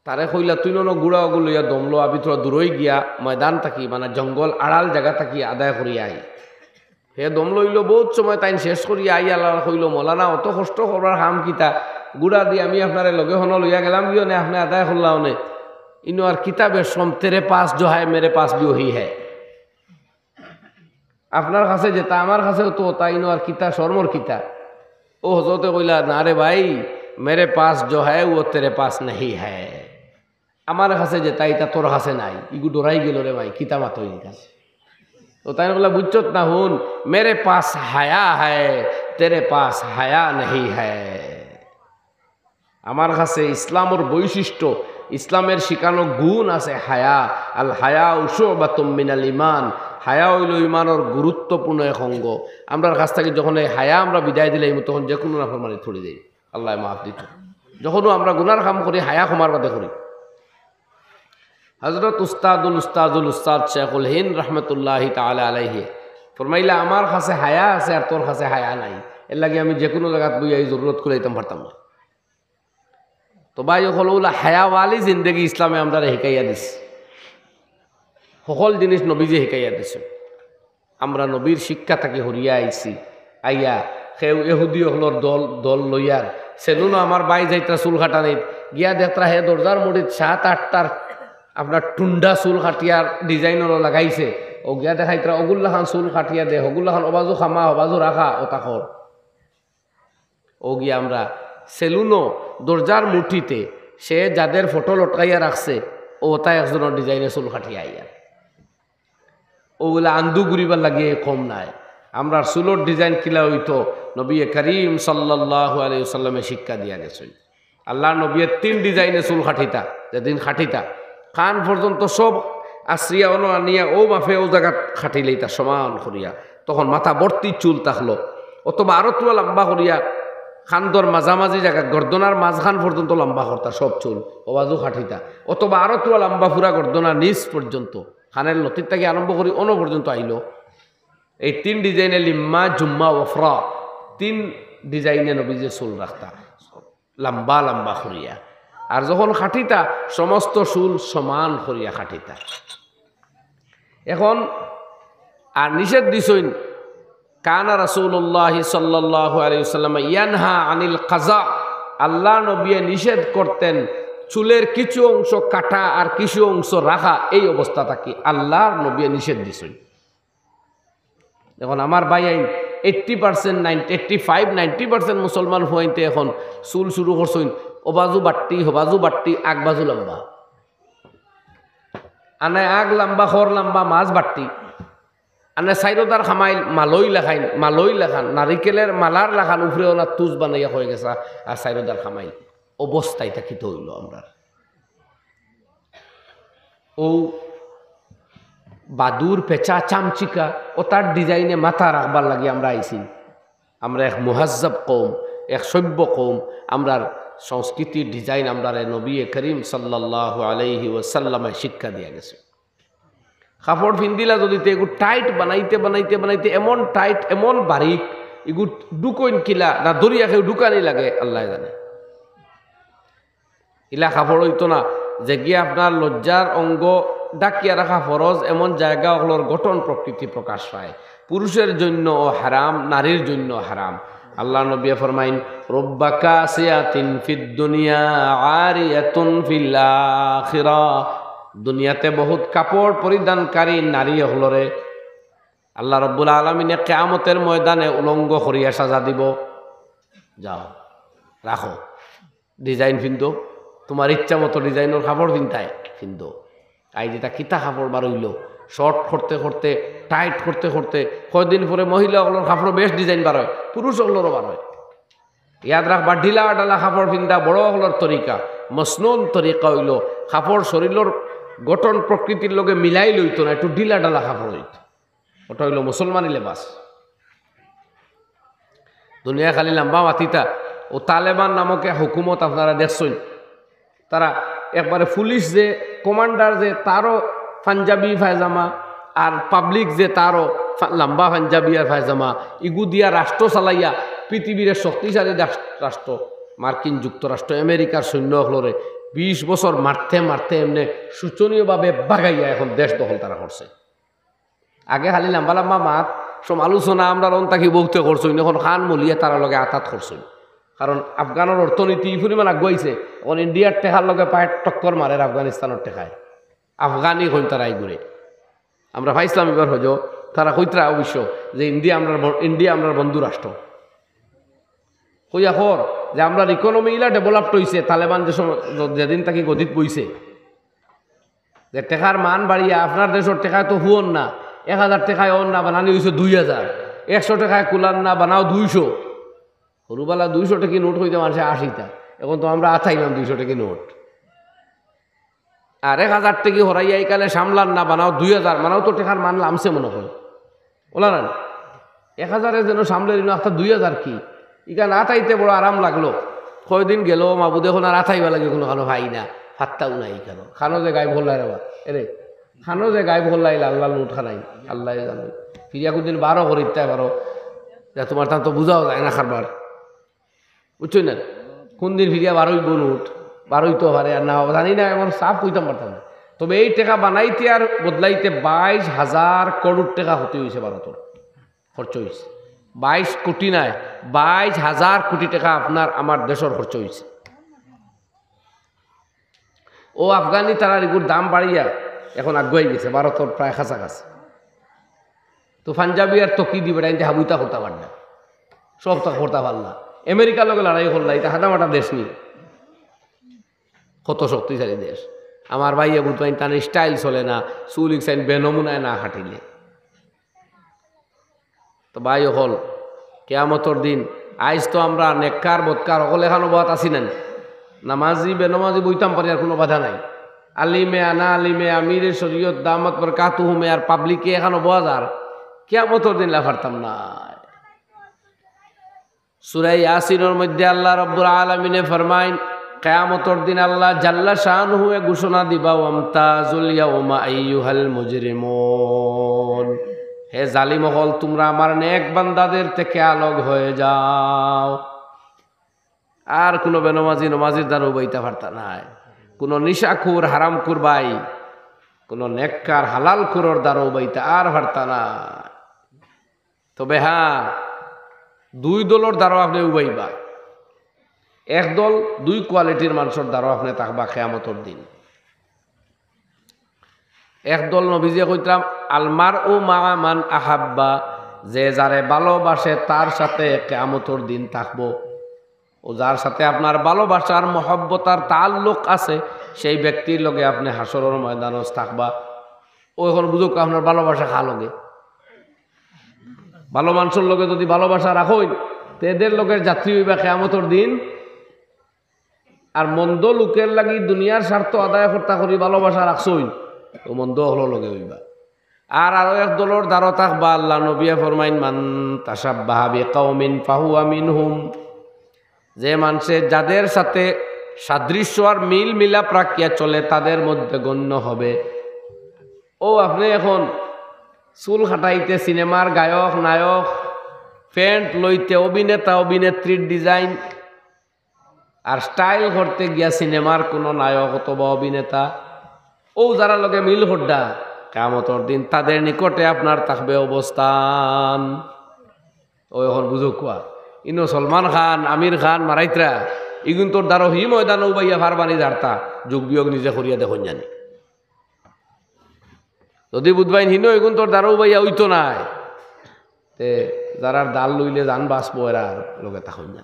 তারে কইলা, "তুই নন গুড়া অগু লইয়া দমলো, আমি থুড়া দূরই গিয়া ময়দান থাকি, মানে জঙ্গল আড়াল জাগা থাকি আদায় করিয়া আই।" হে দম লইলো, বউত সময় তাইন শেষ করিয়া আইয়া আল্লাহ কইলো, "মৌলানা, অত কষ্ট করবার কাম কিতা? গুড়া দি আমি আপনারে লগে হনো লইয়া গেলাম গিয়া নে, আপনে আদায় করলা অনে। ইনো আর কিতা বেশকম, তেরে পাস জো হায়, মেরে পাস ভি ওহি হায়। আপনার কাছে যেতা, আমার কাছেও তো অতা, ইনো আর কিতা, শরমর কিতা?" অউ হজরতে কইলা, "না রে ভাই, মেরে পাস জো হায়, ও তেরে পাস নেহি হায়।" আমার কাছে যেতা, ইতা তোর কাছে নাই। ইগু ডরাই গেলো রে ভাই, কিতা মাতো ইনকান। তো তাইন কইলা, "বুঝছত না, হুন, মেরে পাস হায়া হায়, তেরে পাস হায়া নেহি হায়।" আমার কাছে ইসলামর বৈশিষ্ট্য, ইসলামের শিখানো গুণ আছে হায়া। আল হায়া উশুবাতুম মিনাল ইমান, হায়া অইলো ইমানর গুরুত্বপূর্ণ এক অঙ্গ। আমরার কাছ থাকি যখন এই হায়া আমরা বিদায় দিলাই, তখন যেকুনু নাফরমানি থুড়ি দেই। আল্লায় মাফ দিতো। যখনও আমরা গুনার কাম করি, হায়া কমার বাদে করি। হজরত উস্তাদুল উস্তাদুল উস্তাদ শেখুল হিন্দ রহমতুল্লাহি তাআলা আলাইহি ফরমাইলা, "আমার কাছে হায়া আছে আর তোর কাছে হায়া নাই, এর লাগি আমি যেকুনু জাগাত বইয়া ই জরুরত কুলাইতাম পারতাম না।" তো ভাই অকল, অউলা হায়াওয়ালি জিন্দেগি ইসলামে আমরারে হিকাইয়া দিছে। হকল জিনিস নবীজিয়ে হিকাইয়া দিছে। আমরা নবীর শিক্ষা থাকি হরিয়া আইছি। আইয়া কেউ এহুদি অকলর দল, দল লইয়ার সেলুনো আমার ভাই যাইতরা চুল কাটানিত, গিয়া দেখতরা হে দরজার মুড়িত সাত আটটার আপনার টুন্ডা চুল কাটিয়ার ডিজাইন অলা লাগাইছে। অউ গিয়া দেখাইতরা অগুর লাখান চুল কাটিয়া দে, হগুর লাখান অবাজু খামা, অবাজু রাখা, অতা কর। অউ গিয়া আমরা সেলুনো দরজার মুঠিতে সে যাদের ফটো লটকাইয়া রাখছে, অউ অতা একজনর ডিজাইনে চুল কাটিয়া আইয়া। অউ বলে আন্দু ঘুরিবার লাগিয়া কম নায়। আমরার চুলর ডিজাইন কিলা অইতো, নবী করিম সাল্লাল্লাহু আলাইহি ওয়াসাল্লামে শিক্ষা দিয়া গেছইন। আল্লাহর নবীয়ে তিন ডিজাইনে চুল কাটিতা, যেদিন কাটিতা, কান পর্যন্ত সব আশ্রিয়া অনো আনিয়া অউ মাফে অউ জাগাত কাটিলাইতা সমান করিয়া। তখন মাথা ভর্তি চুল থাকলো, অথবা আরো থুড়া লম্বা করিয়া কান্দর মাঝামাঝি জাগা, গর্দনার মাঝখান পর্যন্ত লম্বা করতা সব চুল, অবাজু কাটিতা, অথবা আরো থুড়া লম্বা পুরা গর্দনা নিচ পর্যন্ত, কানের লতির থাকি আরম্ভ করি অনো পর্যন্ত আইলো। এই তিন ডিজাইনে লিম্মা, জুম্মা, ওফরা, তিন ডিজাইনে নবীজিয়ে চুল রাখতা। লম্বা লম্বা করিয়া। আর যখন কাটিতা, সমস্ত চুল সমান করিয়া কাটিতা। এখন আর নিষেধ দিছইন, কানা রাসূলুল্লাহি সাল্লাল্লাহু আলাইহি ওয়াসাল্লাম ইয়ানহা আনিল কাজা, আল্লাহর নবীয়ে নিষেধ করতেন চুলের কিছু অংশ কাটা আর কিছু অংশ রাখা, এই অবস্থা থাকি আল্লাহর নবীয়ে নিষেধ দিছইন। এখন আমার ভাইয়াইন, eighty percent, nine, eighty five, ninety percent মুসলমান ফুয়াইন্তে এখন চুল শুরু করছইন, অবাজু বাট্টি, হবাজু বাট্টি, আগবাজু লম্বা। আনে আগ লম্বা, খর লম্বা, মাঝ বাট্টি। আনে চাইরোদার খামাইল, মালই লাখাইন, মালই লাখান, নারিকেলের মালার লাখান, উপরে অলা তুজ বানাইয়া অই গেছে, আর চাইরোদার খামাইল। অবস্থা ইতা কিতা অইলো আমরার? অউ বাদুর, পেঁচা, চামচিকা, অতার ডিজাইনে মাথা রাখবার লাগি আমরা আইছি। আমরা এক মুহাজ্জাব কওম, এক সভ্য কওম। আমরার সংস্কৃতির ডিজাইন আমরারে নবী করিম সাল্লাল্লাহু আলাইহি ওয়াসাল্লামে শিক্ষা দিয়া গেছে। কাপড় ফিন্দিলা যদি তে এগু টাইট বানাইতে বানাইতে বানাইতে এমন টাইট, এমন বারিক, এগু ঢুকইন কিলা না ধরিয়া কেউ ঢুকানি লাগে, আল্লায় জানে। ইলা কাপড় অইতো না, যেগিয়ে আপনার লজ্জার অঙ্গ ঢাকিয়া রাখা ফরজ, এমন জাগা অকলর গঠন প্রকৃতি প্রকাশ পায়। পুরুষের জন্যও হারাম, নারীর জন্য হারাম। আল্লাহর নবী ফরমাইন, "রুব্বা কাসিয়াতিন ফিদ দুনিয়া আরিয়াতুন ফিল আখিরা।" দুনিয়াতে বহুত কাপড় পরিধানকারী নারী অকলরে আল্লাহ রব্বুল আলামিনে কিয়ামতর ময়দানে উলঙ্গ করিয়া সাজা দিব। যাও, রাখো, ডিজাইন ফিন্দো, তুমার ইচ্ছা মতো ডিজাইনর কাপড় ফিনতায় ফিন্দো। আইজ ইতা কিতা কাপড় বার অইলো, শর্ট করতে করতে, টাইট করতে করতে, কয়দিন পরে মহিলা অকলর কাপড়ও বেশ ডিজাইন বার অয়, পুরুষ অকলরও বার অয়। ইয়াদ রাখবা, ঢিলা ঢালা কাপড় ফিন্দা বড় অকলর তরিকা। মসনুন তরিকা অইলো কাপড় শরীলর গঠন প্রকৃতির লগে মিলাই লইতো না, একটু ঢিলা ঢালা কাপড় অইতো। ওটা অইলো মুসলমানি লেবাস। দুনিয়া খালি লাম্বা মাতিতা। ও তালেবান নামক এক হুকুমত আপনারা দেখছইন, তারা একবারে পুলিশ যে কমান্ডার যে তারও পাঞ্জাবি পায়জামা, আর পাবলিক যে তারও ফা-, লাম্বা পাঞ্জাবি আর পায়জামা, ইগু দিয়া রাষ্ট্র চালাইয়া পৃথিবীর শক্তিশালী রাষ-, রাষ্ট্র মার্কিন যুক্তরাষ্ট্র, আমেরিকার সৈন্য অকলরে বিশ বছর মারতে মারতে এমনে শোচনীয়ভাবে বাগাইয়া এখন দেশ দখল তারা করছে। আগে খালি লাম্বা লাম্বা মাত, সমালোচনা আমরার অন থাকি বউতে করছইন, এখন কান মলিয়া তারার লগে আতাত করছইন। কারণ আফগানর অর্থনীতি ই পরিমাণ আগুয়াইছে, এখন ইন্ডিয়ার টেকার লগে পায় টক্কর মারের আফগানিস্তানর টেকায়। আফগানি কইন তারা ইগুরে। আমরা পাইছলাম ইবার হজ, তারা কইতরা অবশ্য যে ইন্ডিয়া আমরার ব-, ইন্ডিয়া আমরার বন্ধু রাষ্ট্র। কইয়া কর যে আমরার ইকোনমি ইলা ডেভেলপড অইছে, তালেবান যে সম-, যেদিন থাকি গদিত বইছে, যে টেকার মান বাড়িয়া আপনার দেশর টেকায় তো হুয়ন না, এক হাজার টেকায় অন না, বানানি অইছে দুই হাজার, একশো টেকায় কুলান না, বানাও দুইশো। হুরুবালা দুইশো টেকি নোট কইতে মানষে আশিটা, এখন তো আমরা আতাইলাম দুইশো টেকি নোট। আর এক হাজার টেকি হরাইয়া ইকালে সামলান না, বানাও দুই হাজার, মানাও তো টেকার মান লামছে মনে হয়। ওলা না, এক হাজারে যেন সামলে দিন, আখতা দুই হাজার কি? ইখান আতাইতে বড় আরাম লাগলো। কয়দিন গেল, মাবুদে এখন আর আতাইবা লাগে কোনো খানো পাই না, ফাত্তাও নাই ইখানো। খানো যে গায়েব হল্লাই রে বা, এরে, খানো যে গায়েব হল্লাই লাল লাল নোট খানাই, আল্লাহ জানে। ফিরিয়া কোনদিন বারো করিতে পারো, যা তোমার তান তো বুঝাও যায় না কারবার। বুঝছো না? কোন দিন ফিরিয়া বারোইব নোট, বারোইতো পারে আর না, জানি না, এখন সাফ কইতাম পারতাম না। তবে এই টেকা বানাইতে আর বদলাইতে বাইশ হাজার করোড় টেকা ক্ষতি অইছে ভারতর, খরচ অইছে। বাইশ কোটি নায়, বাইশ হাজার কোটি টেকা আপনার আমার দেশর খরচ অইছে। ও আফগানি তারার ইগুর দাম বাড়িয়া এখন আগুয়াই গেছে, ভারতর প্রায় কাছাকাছি। তো পাঞ্জাবি আর তকি দি বেটা ইনতে হাবুইতা করতা পার না, সবতা করতা পার না। আমেরিকার লগে লড়াই করলা, ইটা হাঁটামাটা দেশ নি, কত শক্তিশালী দেশ। আমার ভাইয়ে বুঝবাইন, তান স্টাইল চলে না, চুল ইকসাইন বেনমুনায় না কাটিলে। তো ভাই অকল, কিয়ামতর দিন, আইজ তো আমরা নেককার বদকার অকল এখানো বওয়াত আছি না নি? নামাজি বেনমাজি বইতাম পারি, আর কোনো বাধা নাই। আলিমে আনা আলিমে আমিরে শরীয়ত দামাত বরকাতুহুমে আর পাবলিকে এখানো বওয়া যার, কিয়ামতর দিন লা পারতাম না। সূরা ইয়াসিনর মধ্যে আল্লাহ রাব্বুল আলামিনে ফরমাইন, কিয়ামতর দিন আল্লাহ জাল্লা শানুহুয়ে ঘোষণা দিবা, "ওয়ামতাজুল ইয়াউমা আইয়ুহাল মুজরিমুন।" হে জালিম অকল, তোমরা আমার নেক বান্দাদের থেকে আলগ হয়ে যাও। আর কোনো বেনমাজি নমাজির দ্বারা উবাইতা পারতা নায়, কোনো নিশাখুর হারামখুর ভাই, কোনো নেককার হালালখুরর দ্বারা উবাইতা আর পারতা নায়। তবে হ্যাঁ, দুই দলর দ্বারাও আপনে উবাইবা। এক দল, দুই কোয়ালিটির মানষর দ্বারাও আপনে থাকবা কিয়ামতর দিন। এক দল নবীজিয়ে কইতরা, "আল মারউ মাআ মান আহাব্বা", যে যারে ভালোবাসে তার সাথে কিয়ামতর দিন থাকবো। ও যার সাথে আপনার ভালোবাসার মহব্বত আর তাল্লুক আছে, সেই ব্যক্তির লগে আপনে হাশরর ময়দানো থাকবা। ও এখন বুঝুক আপনার ভালোবাসা কার লগে। ভালো মানষর লগে যদি ভালোবাসা রাখইন, তে এদের লগের যাত্রী অইবা কিয়ামতর দিন। আর মন্দ লোকের লাগি দুনিয়ার স্বার্থ আদায় করতা করি ভালোবাসা রাখছইন, ও মন্দ অকলর লগে অইবা। আর আরো এক দলর দ্বারা থাকবা, আল্লাহ নবিয়ে ফরমাইন, "মান তাশাব্বাহা বিকাউমিন ফাহুয়া মিনহুম।" যে মানষে যাদের সাথে সাদৃশ্য আর মিল মিলাপ রাখিয়া চলে, তাদের মধ্যে গণ্য হবে। ও আপনে এখন চুল কাটাইতে সিনেমার গায়ক নায়ক, প্যান্ট লইতে অভিনেতা অভিনেত্রীর ডিজাইন, আর স্টাইল করতে গিয়া সিনেমার কোনো নায়ক অথবা অভিনেতা, ও যারা লগে মিল করডা, কিয়ামতর দিন তাদের নিকটে আপনার থাকবে অবস্থান। ও এখন বুঝো কুয়া, ইনো সলমান খান, আমির খান মারাইতরা, ইগুন তোর দ্বারো হি ময়দানো উবাইয়া ফারবানি জারতা, যোগ বিয়োগ নিজে করিয়া দেখইন জানি। যদি বুধবাইন হিনো ইগুন তোর দ্বারো উবাইয়া অইতো নায়, তে যারার দাল লইলে জান বাঁচবো, এরা আর লগে থাকইন না।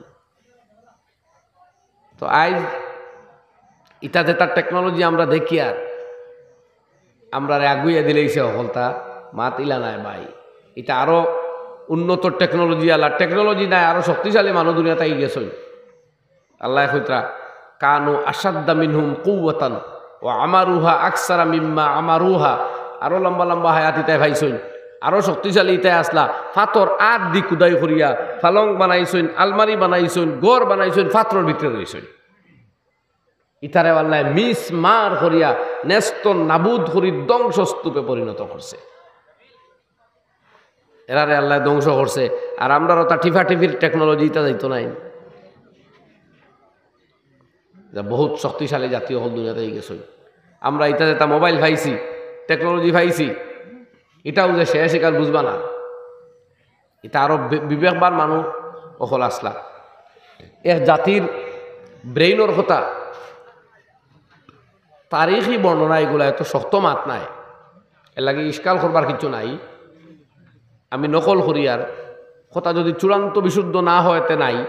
তো আইজ ইতা যেতা টেকনোলজি আমরা দেখিয়ার আমরারে আগুইয়া দিলাইছে হকলতা, মাত ইলা নায় ভাই। ইতা আরো উন্নত টেকনোলজি আলা, টেকনোলজি নায়, আরো শক্তিশালী মানুষ দুনিয়াত আইগেছইন। আল্লায় কইতরা, "কানু আশাদ্দা মিনহুম কুওয়াতান ওয়া আমারুহা আকসারা মিম্মা আমারুহা।" আরো লম্বা লম্বা হায়াত ইতায় পাইছইন, আরো শক্তিশালী ইতায় আছলা। ফাতর আত দি কুদাই করিয়া ফালং বানাইছইন, আলমারি বানাইছইন, ঘর বানাইছইন, ফাতরর ভিতরে রইছইন। ইতারে আল্লায় মিস মার করিয়া নেস্ত নাবুদ করি ধ্বংসস্তূপে পরিণত করছে। এরারে আল্লায় ধ্বংস করছে। আর আমরার অতা টিফাটিফির টেকনোলজি ইতা যাইতো নায়। যা বহুত শক্তিশালী জাতি অকল দুনিয়াত আইগেছইন। আমরা ইতা যেতা মোবাইল পাইছি, টেকনোলজি পাইছি, ইটাও যে শেষ, ইখান বুঝবা না। ইতা আরো বি-, বিবেকবান মানুষ অকল আছলা। এক জাতির ব্রেইনর কথা, তারিখি বর্ণনা ইগুলা এত শক্ত মাত নায়, এরলাগি ইশকাল করবার কিচ্ছু নাই। আমি নকল করিয়ার, কথা যদি চূড়ান্ত বিশুদ্ধ না হয় তে নাই,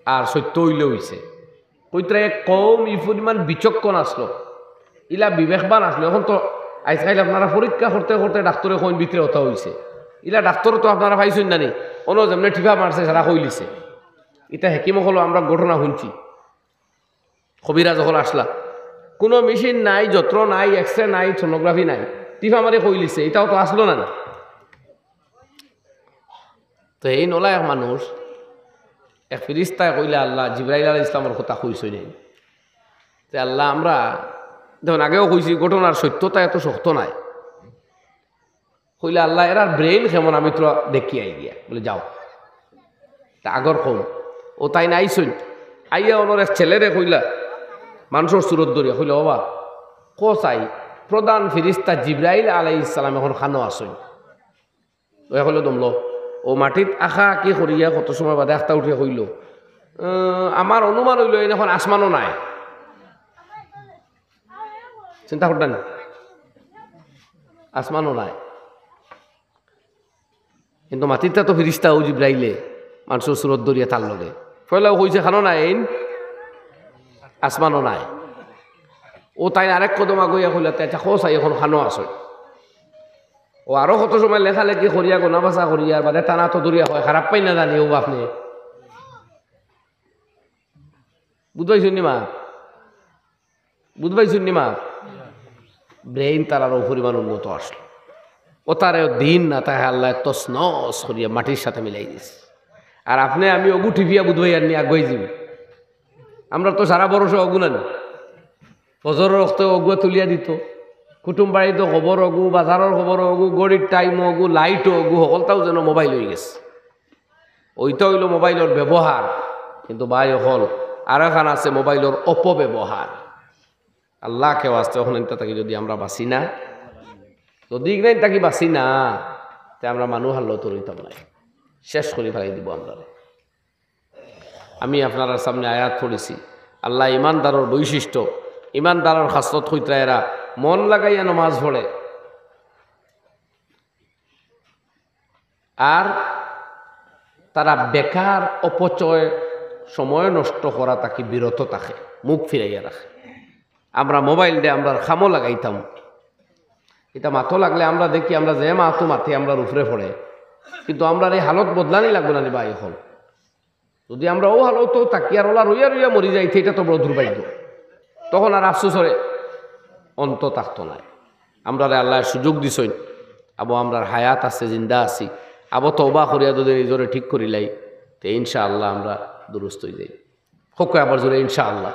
আর সত্য অইলে অইছে। কইতরা এক কওম ই পরিমাণ বিচক্ষণ আছলো, ইলা বিবেকবান আছলো। অখন তো আইজকাইল আপনারা পরীক্ষা করতে করতে ডাক্তরে কইন ভিতরে অতা অইছে। ইলা ডাক্তর তো আপনারা পাইছইন না নি? অনো যেমনে টিফা মারছে, সারা কইলিছে। ইতা হেকিম অকলর আমরা ঘটনা হুনছি। কবিরাজ অকল আছলা, কুনু মেশিন নাই, যন্ত্র নাই, এক্সরে নাই, সোনোগ্রাফি নাই, টিফা মারি কইলিছে, ইতাও তো আছলো না নি? তো এই নলায়েক মানুষ, এক ফিরিস্তায় কইলা আল্লাহ, জিব্রাইল আলাইহিস সালামর কথা কইছইন। তে আল্লাহ, আমরা দেখইন আগেও কইছি, ঘটনার সত্যতা এত শক্ত নায়। কইলা আল্লাহ, এরার ব্রেইন কেমন আমি তোরা দেখি আই গিয়া। বলে, "যাও।" তা আগর কওম, অউ তাইন আইছইন, আইয়া অনর এক ছেলেরে কইলা, মানষর সুরত ধরিয়া কইলা, "ওবা, কও চাই, প্রধান ফিরিস্তা জিব্রাইল আলাইহিস সালাম অখন কানো আছইন?" অউ কইলো, "দমলো।" অউ মাটিত আঁকা আঁকি করিয়া কত সময় বাদে আখতা উঠিয়া কইলো, "আহ, আমার অনুমান অইলো এইন অখন আসমানো নাই।" চিন্তা কররা নি? আসমানো নাই। কিন্তু মাটিত তো ফিরিস্তা অউ জিব্রাইলে মানষর সুরত ধরিয়া তার লগে। পয়লাউ কইছে, "কানো নাই, এইন আসমানো নাই।" অউ তাইন আরেক কদম আগুইয়া কইলা, "তে আচ্ছা, কও চাই, অখন কানো আছইন?" অউ আরো কত সময় লেখালেখি করিয়া, গনা বাছা করিয়া, আর বাদে টানা তো ধরিয়া কয়, "খারাপ পাইন না জানি অউ আপনে।" বুঝ পাইছইন নি মা? বুঝ পাইছইন নি মা? ব্রেইন তারার অউ পরিমাণ উন্নত আছলো। অতারে দিন না তাহে আল্লায় তছনছ করিয়া মাটির সাথে মিলাই দিছে। আর আপনে আমি অগু টিপিয়া বুঝ পাইয়ার নি, আগুয়াই যিমু। আমরার তো সারা ভরসা অগু না নি। ফজরর অক্তে অগুয়ে তুলিয়া দিতো, কুটুম বাড়িত খবর অগু, বাজারর খবর অগু, ঘড়ির টাইম অগু, লাইট অগু, হকলতাউ যেন মোবাইল অইগেছে। অইটা অইলো মোবাইলর ব্যবহার, কিন্তু ভাই অকল, আরোখান আছে মোবাইলর অপব্যবহার। আল্লাহকে ওয়াস্তে অখন ইনতা থাকি যদি আমরা বাঁচি না, যদি ইগনাইন থাকি বাঁচি না, তে আমরা মানুষ আল্লাহ তো রইতাম নাই, শেষ করি ফালাই দিব আমরা। আমি আপনারার সামনে আয়াত পড়ছি, আল্লাহ ইমানদারর বৈশিষ্ট্য, ইমানদারর খাসলত কইতরা এরা মন লাগাইয়া নমাজ পড়ে, আর তারা বেকার অপচয়, সময় নষ্ট করা থাকি বিরত থাকে, মুখ ফিরাইয়া রাখে। আমরা মোবাইল দে আমরার কামো লাগাইতাম, ইতা মাতো লাগলে আমরা দেখি, আমরা যে মাতো মাতি আমরার উপরে পড়ে, কিন্তু আমরার এই হালত বদলানি লাগবো না নি ভাই অকল? যদি আমরা অউ হালতো থাকি আর অলা রইয়া রইয়া মরি যাই, তে ইটা তো বড় দুর্ভাগ্য। তখন আর আফসোসর অন্ত থাকতো নায়। আমরারে আল্লায় সুযোগ দিছইন, আবো আমরার হায়াত আছে, জিন্দা আছি, আবো তওবা করিয়া যদি নিজরে ঠিক করিলাই, তে ইনশাআল্লাহ আমরা দুরুস্ত অইযাই। কউক্কা আবার জোরে ইনশাআল্লাহ।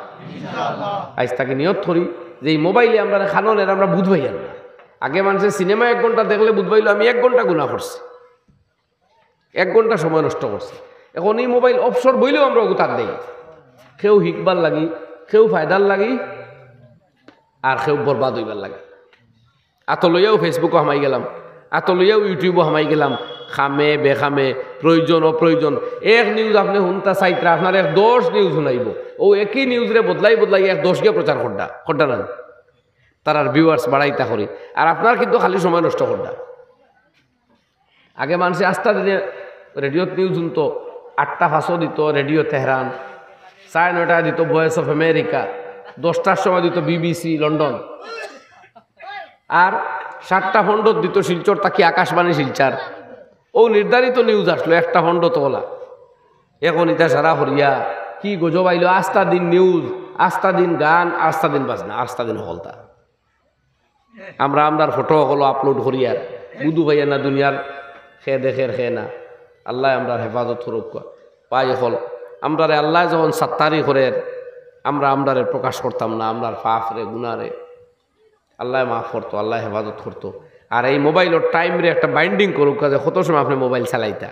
আইজ থাকি নিয়ত করি যে ই মোবাইলে আমরারে কানন এর আমরা বুঝ পাইয়ার না। আগে মানষে সিনেমা এক ঘন্টা দেখলে বুঝ পাইলো আমি এক ঘন্টা গুনা করছি। এক ঘন্টা সময় নষ্ট করছে। অখন ই মোবাইল অবসর বইলেও আমরা অগু তার দেই, কেউ হিকবার লাগি, কেউ ফায়দার লাগি, আর কেউ বরবাদ অইবার লাগি। আতো লইয়াউ Facebook-ও হামাই গেলাম, আতো লইয়াউ YouTube-ও হামাই গেলাম, কামে বেকামে, প্রয়োজন অপ্রয়োজন। এক নিউজ আপনে হুনতা চাইতরা, আপনার এক দশ নিউজ হুনাইবো, অউ একই নিউজরে বদলাই বদলাই এক দশ গিয়া প্রচার কররা, কররা না? তারার ভিউয়ার্স বাড়াইতা করি, আর আপনার কিন্তু খালি সময় নষ্ট কররা। আগে মানষে আস্তা দিনে রেডিওত নিউজ হুনতো। আটটা পাঁচো দিত রেডিও তেহরান, সাড়ে নয়টায় দিত ভয়েস অফ আমেরিকা, দশটার সময় দিত বিবিসি লন্ডন, আর সাতটা পনেরোত দিত শিলচর থাকি আকাশবাণী শিলচর। অউ নির্ধারিত নিউজ আসলো একটা পনেরোত অলা। এখন ইতা সারা করিয়া কি গজব আইলো, আস্তা দিন নিউজ, আস্তা দিন গান, আস্তা দিন বাজনা, আস্তা দিন হকলতা। আমরা আমরার ফটো অকল আপলোড করিয়ার, বুধু ভাইয়া না দুনিয়ার খে দেখের খে না। আল্লায় আমরার হেফাজত করউক্কা। ভাই অকল, আমরারে আল্লায় যখন সাত্তারি করের, আমরা আমরারে প্রকাশ করতাম না, আমরার পাপরে, গুনারে। আল্লায় মাফ করতো, আল্লায় হেফাজত করতো। আর এই মোবাইলর টাইমরে একটা বাইন্ডিং করউক্কা যে কত সময় আপনে মোবাইল চালাইতা।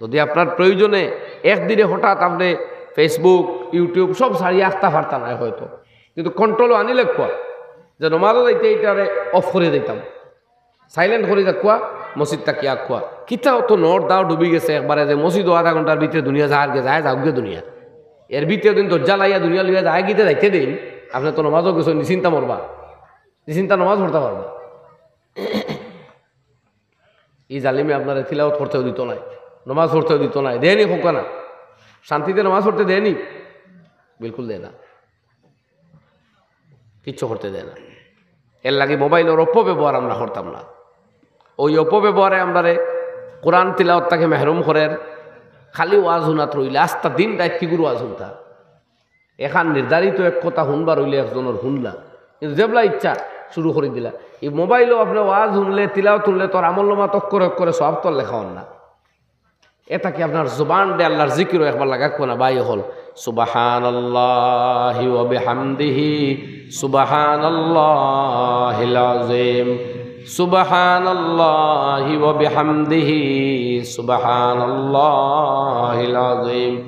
যদি আপনার প্রয়োজনে একদিনে হঠাৎ আপনে Facebook, YouTube সব ছাড়িয়া আখতা পারতা নায় হয়তো, কিন্তু কন্ট্রোলও আনি লাগবো যে নমাজও যাইতে ইটারে অফ করি দিতাম, সাইলেন্ট করি রাখুয়া, মসজিদ থাকি আখুয়া। কিতা অত নর দাও ডুবি গেছে একবারে যে মসজিদও আধা ঘন্টার ভিতরে দুনিয়া যার গে যায়, যাউক গে দুনিয়া। এর ভিতরে দিন দরজা লাইয়া দুনিয়া লইয়া যায় গিতে যাইতে দিন, আপনে তো নমাজও গেছো, নিশ্চিন্তা মরবা, নিশ্চিন্তা নমাজ পড়তা পারবা। ই জালিমে আপনারে তিলাওত করতেও দিত নায়, নমাজ পড়তেও দিত নায়, দেয়নি কউক্কা না, শান্তিতে নমাজ পড়তে দেয়নি, বিলকুল দেয় না, কিচ্ছু করতে দেয় না। এর লাগি মোবাইলর অপব্যবহার আমরা করতাম না। অউ অপব্যবহারে আমরারে কোরআন তিলাওত থাকি মেহরুম করের। খালি ওয়াজ হুনাত রইলে আস্তা দিন রাইত কিগুর ওয়াজ হুনতা। এখান নির্ধারিত এক কথা হুনবার অইলে একজনর হুনলা, কিন্তু যেবলা ইচ্ছা শুরু করি দিলা। ই মোবাইলও আপনে ওয়াজ হুনলে, তিলাওত হুনলে তোর আমল নামাত অক্ষরে অক্ষরে সওয়াব তোর লেখা অর না। এ থাকি আপনার জুবানরে আল্লার জিকিরও একবার লাগাউক্কা না ভাই অকল। সুবহানাল্লাহি ওয়া বিহামদিহি, সুবহানাল্লাহিল আযীম, সুবহানাল্লাহি ওয়া বিহামদিহি, সুবহানাল্লাহিল আযীম,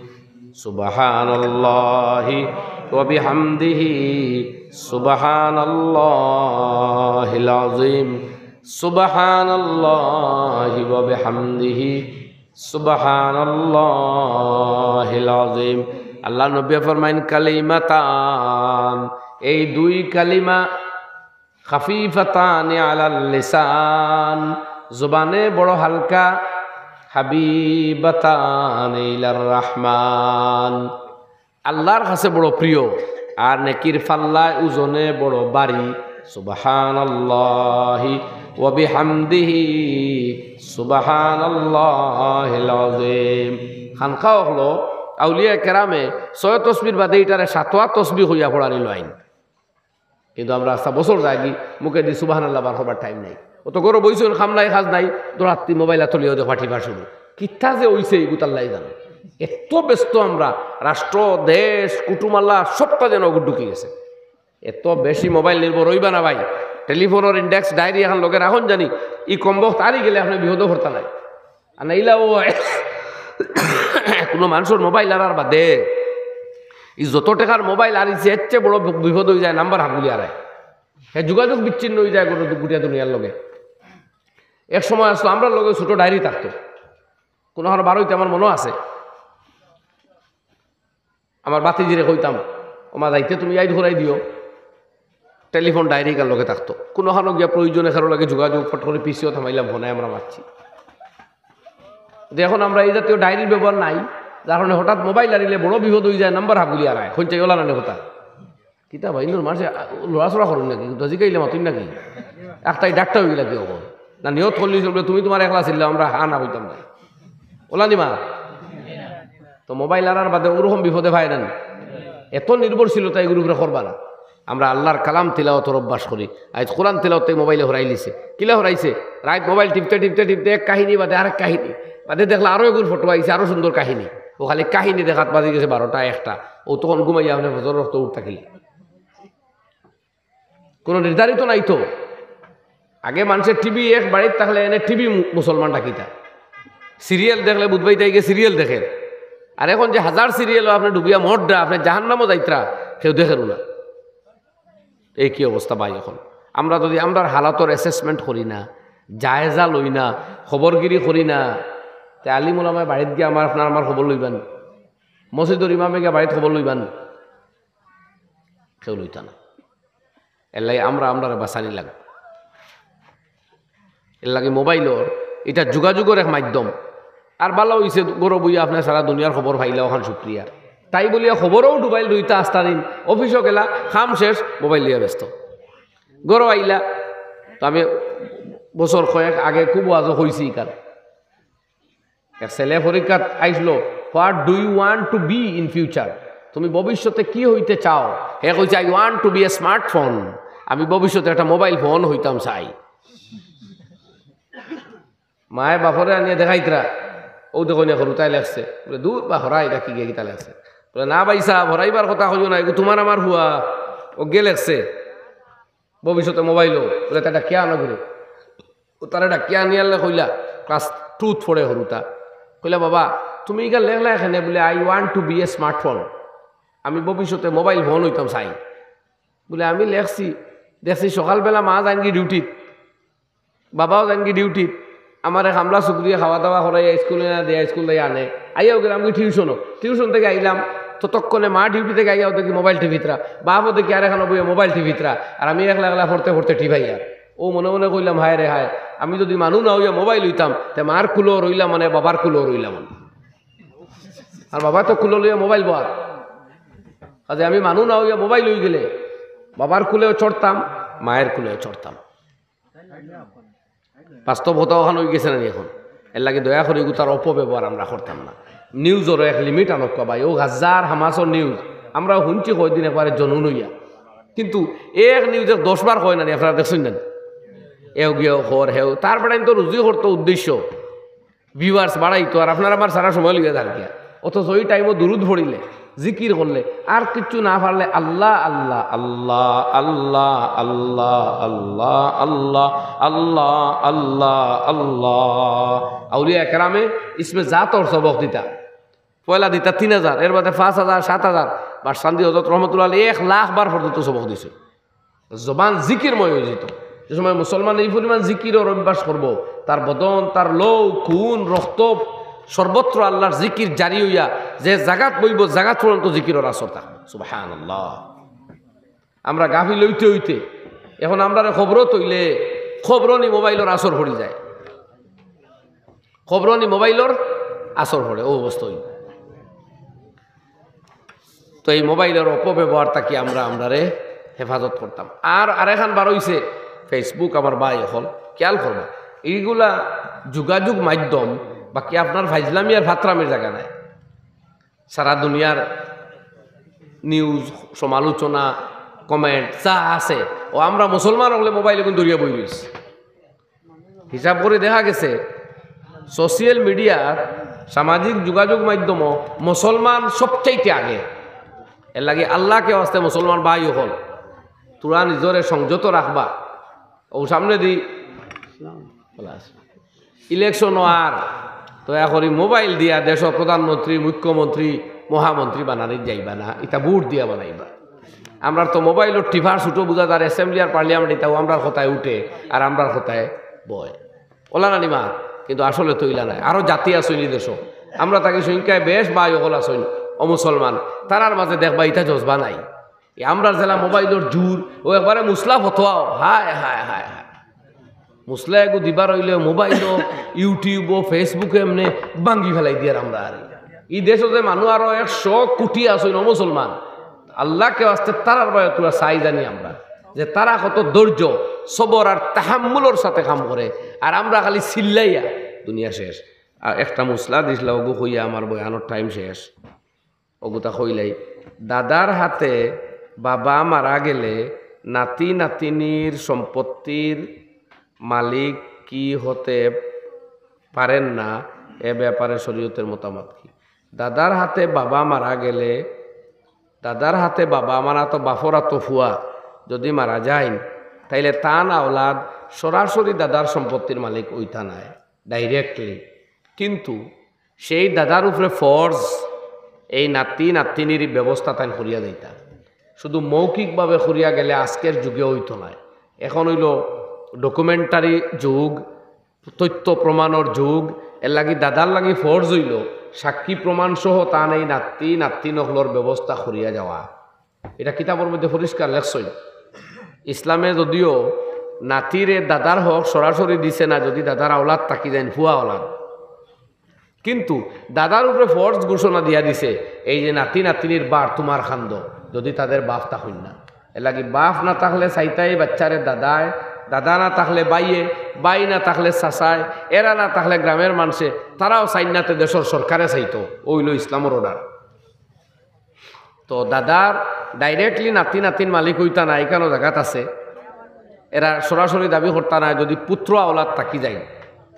সুবহানাল্লাহি ওয়া বিহামদিহি, সুবহানাল্লাহিল আযীম, সুবহানাল্লাহি ওয়া বিহামদিহি, সুবহানাল্লাহিল আযীম। আল্লার নবী ফরমাইন, কালিমাতান, এই দুই কালিমা, খাফিফাতানি আলাল লিসান, জবানে বড় হালকা, হাবিবাতানি ইলার রহমান, আল্লার কাছে বড় প্রিয়, আর নেকির পাল্লায় ওজনে বড় ভারী। সুবহানাল্লাহি ওয়া বিহামদিহি, সুবহানাল্লাহিল আযীম। খানকা অকলো আউলিয়া কেরামে ছয় তসবির বাদে ইটারে সাতওয়া তসবি কইয়া পড়ানি লইন। কিন্তু আমরা আস্তা বছর যায়গি, মুখেদি সুবহানাল্লাহ বার করবার টাইম নাই। অত ঘরো বইছইন, কাম নাই, কাজ নাই, তো রাত্রি মোবাইল আতো লইয়া দেখবা টিপা শুরু। কিতা যে অইছে, ইগুত আল্লায় জানে। এত ব্যস্ত আমরা, রাষ্ট্র, দেশ, কুটুমালা, সবটা যেন অগুত ঢুকি গেছে। এত বেশি মোবাইল নির্ভর অইবা না ভাই। টেলিফোনর ইন্ডেক্স ডায়েরি এখান লগে রাখইন জানি, ই কমবখত আরি গেলে আপনে বিপদো পড়তা নায়। আর নাইলা ও কুনু মানষর মোবাইল আরার বাদে ই যত টেকার মোবাইল আরিছে, এর চেয়ে বড় বিপদ অইযায়, নাম্বার হাগুলি আরায়। হে যোগাযোগ বিচ্ছিন্ন অইযায় গোটা গুটিয়া দুনিয়ার লগে। এক সময় আছলো, আমরার লগে ছুটো ডায়েরি থাকতো, কুনুখানো বারইতে আমার মনো আছে, আমার বাতিজিরে কইতাম, "ওমা যাইতে তুমি ইয়াদ করাই দিও।" টেলিফোন ডায়েরি কার লগে থাকতো, কুনুখানো গিয়া প্রয়োজনে কারো লগে যোগাযোগ, ফট করি পিসিও থামাইলাম, ফোনে আমরা মাতছি। কিন্তু এখন আমরা ই জাতীয় ডায়েরির ব্যবহার নাই, যার কারণে হঠাৎ মোবাইল আরিলে বড় বিপদ অইযায়, নাম্বার হাগুলি আরায়, কইন চাই ওলা নানি কথা। কিতা ভাই, ইন্দুর মানষে লড়াচড়া করইন নাকি? কিন্তু জিকাইলে মাতইন নাকি? একটাই ডাক্তার অইগেলা কি অখন? না নিয়ত করলি চলবে, তুমি তুমার একলা ছিলা, আমরা হা না কইতাম না। ওলা নি মা? তো মোবাইল আরার বাদে ওরকম বিপদে ভাই না। এত নির্ভরশীলতা ইগুর উপরে করবা না। আমরা আল্লার কালাম তিলাওয়াতর অভ্যাস করি। আইজ কোরআন তিলাওয়াত তাই মোবাইলে হরাইলিছে। কিলা হরাইছে? রাইত মোবাইল টিপতে, টিপতে, টিপতে এক কাহিনী বাদে আরেক কাহিনী। বাদে দেখলা আরো এগুর ফটো আইছে, আরো সুন্দর কাহিনী। ও খালি কাহিনী দেখাত বাজি গেছে বারোটা, একটা। ও তখন ঘুমাইয়া আপনে ফজর রক্ত উঠতা কিলা। কোনো নির্ধারিত নাই তো। আগে মানষে টিভি এক বাড়িত থাকলে এনে টিভি মু-, মুসলমান ডাকিতা। সিরিয়াল দেখলে বুধবাই তাই গিয়ে সিরিয়াল দেখের। আর এখন যে হাজার সিরিয়াল আপনে ডুবিয়া মরডা, আপনে জাহান্নামও যাইতরা, কেউ দেখেরও না। এই কি অবস্থা ভাই এখন? আমরা যদি আমরার হালাতর assessment করি না, জায়জা লই না, খবরগিরি করি না, তে আলিম ওলামায় বাড়িত গিয়া আমার, আপনার আমার খবর লইবা নি? মসজিদর ইমামে গিয়া বাড়িত খবর লইবা নি? কেউ লইতা না। এর লাগি আমরা আমরারে বাঁচানি লাগবো। এর লাগি মোবাইলর ইটা যোগাযোগর এক মাধ্যম। আর ভালা অইছে, ঘরো বইয়া আপনে সারা দুনিয়ার খবর পাইলা, অখান শুক্রিয়া। তাই বুলিয়া খবরও ডুবাইল রইতা আস্তা দিন, অফিসও গেলা, কাম শেষ, মোবাইল লইয়া ব্যস্ত। ঘরো আইলা, তো আমি বছর কয়েক আগে খুব ওয়াজও কইছি ইখান। এক ছেলে পরীক্ষাত আইসলো, "What do you want to be in future?" তুমি ভবিষ্যতে কি হইতে চাও? হে কইছে, "I want to be a smartphone।" আমি ভবিষ্যতে একটা মোবাইল ফোন হইতাম চাই। মায়ে বাপরে আনিয়া দেখাইতরা, "অউ দেখো না, হুরুতায় লেখছে।" বলে, "দূর বা, হরাই, ইটা কিগিয়ে কিতা লেখছে?" বলে, "না ভাই সাব, হরাইবার কথা কইও না, এগু তুমার আমার পুয়া, অগুয়ে লেখছে ভবিষ্যতে মোবাইলও।" বলে, "তা ডাকিয়া আনো ঘুরে।" ও তারে ডাকিয়া আনিয়া আনলে কইলা, ক্লাস টুত পড়ে হুরুতা। কইলা, "বাবা, তুমি ইখান লেখলায় কেনে?" বলে, "I want to be a smartphone।" আমি ভবিষ্যতে মোবাইল ফোন হইতাম চাই। বলে, "আমি লেখছি, দেখছি সকালবেলা মা যাইনগি ডিউটিত, বাবাও যাইনগি ডিউটিত, আমারে কামলা চুকরিয়ে খাওয়া দাওয়া করাইয়া স্কুলে না দিয়া, স্কুল থাকি আনে, আইয়াও গেলামগি টিউশনও, টিউশন থাকি আইলাম, ততক্ষণে মা ডিউটি থাকি আইয়াও দেখি মোবাইল টিপিতরা, বাপও দেখি আরেকখানো বইয়া মোবাইল টিপিতরা, আর আমি একলা একলা পড়তে পড়তে টিপাইয়ার।" ও মনে মনে কইলাম, "হায় রে হায়, আমি যদি মানু না অইয়া মোবাইল অইতাম, তে মার কুলো রইলাম মানে, বাবার কুলো রইলাম মানে।" আর বাবা তো কুলো লইয়া মোবাইল বওয়ার। কাজে আমি মানু না অইয়া মোবাইল অইগেলে বাবার কুলেও চড়তাম, মায়ের কুলেও চড়তাম। বাস্তব কথা অখান অইগেছে না নি অখন? এরলাগি দয়া করি ইগুতার অপব্যবহার আমরা করতাম না। নিউজরও এক লিমিট আনউক্কা ভাই, অউ গাজার হামাসর নিউজ আমরা হুনছি কয়দিন একবারে জনুন অইয়া, কিন্তু এক নিউজে দশ বার কয় না নি, আপনারা দেখছইন না নি? এও গিয়াও খর হেও, তার বেটাইন তো রুজি করতো উদ্দেশ্য, ভিউয়ার্স বাড়াইতো, আর আপনারা আমার সারা সময় লইয়া যারগিয়া। অথচ ওই টাইমও দুরুদ পড়িলে, জিকির করলে, আর কিচ্ছু না পারলে আল্লাহ, আল্লাহ, আল্লাহ, আল্লাহ, আল্লাহ, আল্লাহ, আল্লাহ, আল্লাহ, আল্লাহ। আউলিয়া একরামে ইসমে জাতর সবক দিতা, পয়লা দিতা তিন হাজার, এর বাদে পাঁচ হাজার, সাত হাজার। বারসান্দি হজরত রহমতুল্লাহ আলাইহি এক লাখ বার পর্যন্ত সবক দিছে। জবান জিকিরময় অইযিতো। যে সময় মুসলমান এই পরিমাণ জিকিরর অভ্যাস করবো, তার বদন, তার লউ, খুন, রক্ত, সর্বত্র আল্লাহর জিকির জারি অইয়া যে জাগাত বইবো, জাগাত পর্যন্ত জিকিরর আসর থাকবো। সুবহানাল্লাহ। আমরা গাফিল অইতে অইতে অখন আমরারে খবরো থইলে খবরো নি মোবাইলর আসর পড়ি যায়, খবরো নি মোবাইলর আসর পড়ে, অউ অবস্থা অইবো। তো এই মোবাইলর অপব্যবহার থাকি আমরা আমরারে হেফাজত করতাম। আর আরেকখান বার অইছে Facebook, আমার ভাই অকল খেয়াল করবা, ইগুলা যোগাযোগ মাধ্যম, বাকি আপনার ফাইজলামি আর ফাতরামির জাগা নাই। সারা দুনিয়ার নিউজ, সমালোচনা, কমেন্ট যা আছে, অউ আমরা মুসলমান অকলে মোবাইল অখন ধরিয়া বই রইছি। হিসাব করি দেখা গেছে, সোশ্যাল মিডিয়ার, সামাজিক যোগাযোগ মাধ্যমো মুসলমান সবচাইতে আগে। এরলাগি আল্লাহকে ওয়াস্তে মুসলমান ভাই অকল, তোরা নিজরে সংযত রাখবা। অউ সামনেদি ইলেকশন অওয়ার, দয়া করি মোবাইল দিয়া দেশর প্রধানমন্ত্রী, মুখ্যমন্ত্রী, মহামন্ত্রী বানানিত যাইবা না, ইতা ভোট দিয়া বানাইবা। আমরার তো মোবাইলর টিপার ছুটো বুঝা যার, অ্যাসেম্বলি আর পার্লামেন্ট ইতাও আমরার কথায় উঠে আর আমরার কথায় বয়। অলা না নি মা? কিন্তু আসলে তো ইলা নায়। আরো জাতি আছইন ই দেশো, আমরা থাকি সংখ্যায় বেশ ভাই অকল আছইন অমুসলমান, তারার মাঝে দেখবা ইতা জজবা নাই। ই আমরার যেলা মোবাইলর জুর, অউ একবারে মুসলা ফতোয়াও, হায় হায় হায় হায়। মুসলা এগু দিবার অইলে মোবাইলো, ইউটিউবো, ফেসবুকে এমনে ভাঙ্গি ফালাই দিয়ার আমরা। আর ই দেশো যে মানুষ আরো একশো কোটি আছইন অমুসলমান, আল্লাহকে ওয়াস্তে তারার বায় তোরা চাই জানি আমরা, যে তারা কত ধৈর্য, সবর আর তাহাম্মুলর সাথে কাম করে, আর আমরা খালি চিল্লাইয়া দুনিয়া শেষ। আর একটা মুসলা দিছলা, অগু কইয়া আমার বয়ানর টাইম শেষ। অগুতা কইলাই, দাদার হাতে বাবা মারা গেলে নাতি নাতিনীর সম্পত্তির মালিক কি হতে পারেন না, এ ব্যাপারে শরীয়তের মতামত কি? দাদার হাতে বাবা মারা গেলে, দাদার হাতে বাবা, আমার তো বাফর আতো ফুয়া যদি মারা যাইন, তাইলে তান আওলাদ সরাসরি দাদার সম্পত্তির মালিক অইতা নায়, ডাইরেক্টলি। কিন্তু সেই দাদার উপরে ফরজ এই নাতি নাতিনির ব্যবস্থা তাইন করিয়া দিতা। শুধু মৌখিকভাবে করিয়া গেলে আজকের যুগে অইতো নায়। এখন অইলো ডকুমেন্টারি যুগ, তথ্য প্রমাণর যুগ। এরলাগি দাদার লাগি ফরজ অইলো সাক্ষী প্রমাণ সহ তান এই নাতি নাতিন অকলর ব্যবস্থা করিয়া যাওয়া। ইটা কিতাবর মধ্যে পরিষ্কার লেখছইন। ইসলামে যদিও নাতিরে দাদার হক সরাসরি দিছে না, যদি দাদার আওলাদ থাকি যাইন, ফুয়া আওলাদ। কিন্তু দাদার উপরে ফরজ ঘোষণা দিয়া দিছে, এই যে নাতি নাতিনির ভার তুমার কান্দো, যদি তাদের বাপ থাকইন না। এরলাগি বাপ না থাকলে চাইতায় বাচ্চারে দাদায়, দাদা না থাকলে ভাইয়ে, ভাই না থাকলে চাচায়, এরা না থাকলে গ্রামের মানষে, তারাও চাইন না তে দেশর সরকারে চাইতো। অউ অইলো ইসলামর order। তো দাদার directly নাতি নাতিন মালিক অইতা না, ইখানও জাগাত আছে। এরা সরাসরি দাবি করতা না, যদি পুত্র আওলাদ থাকি যাইন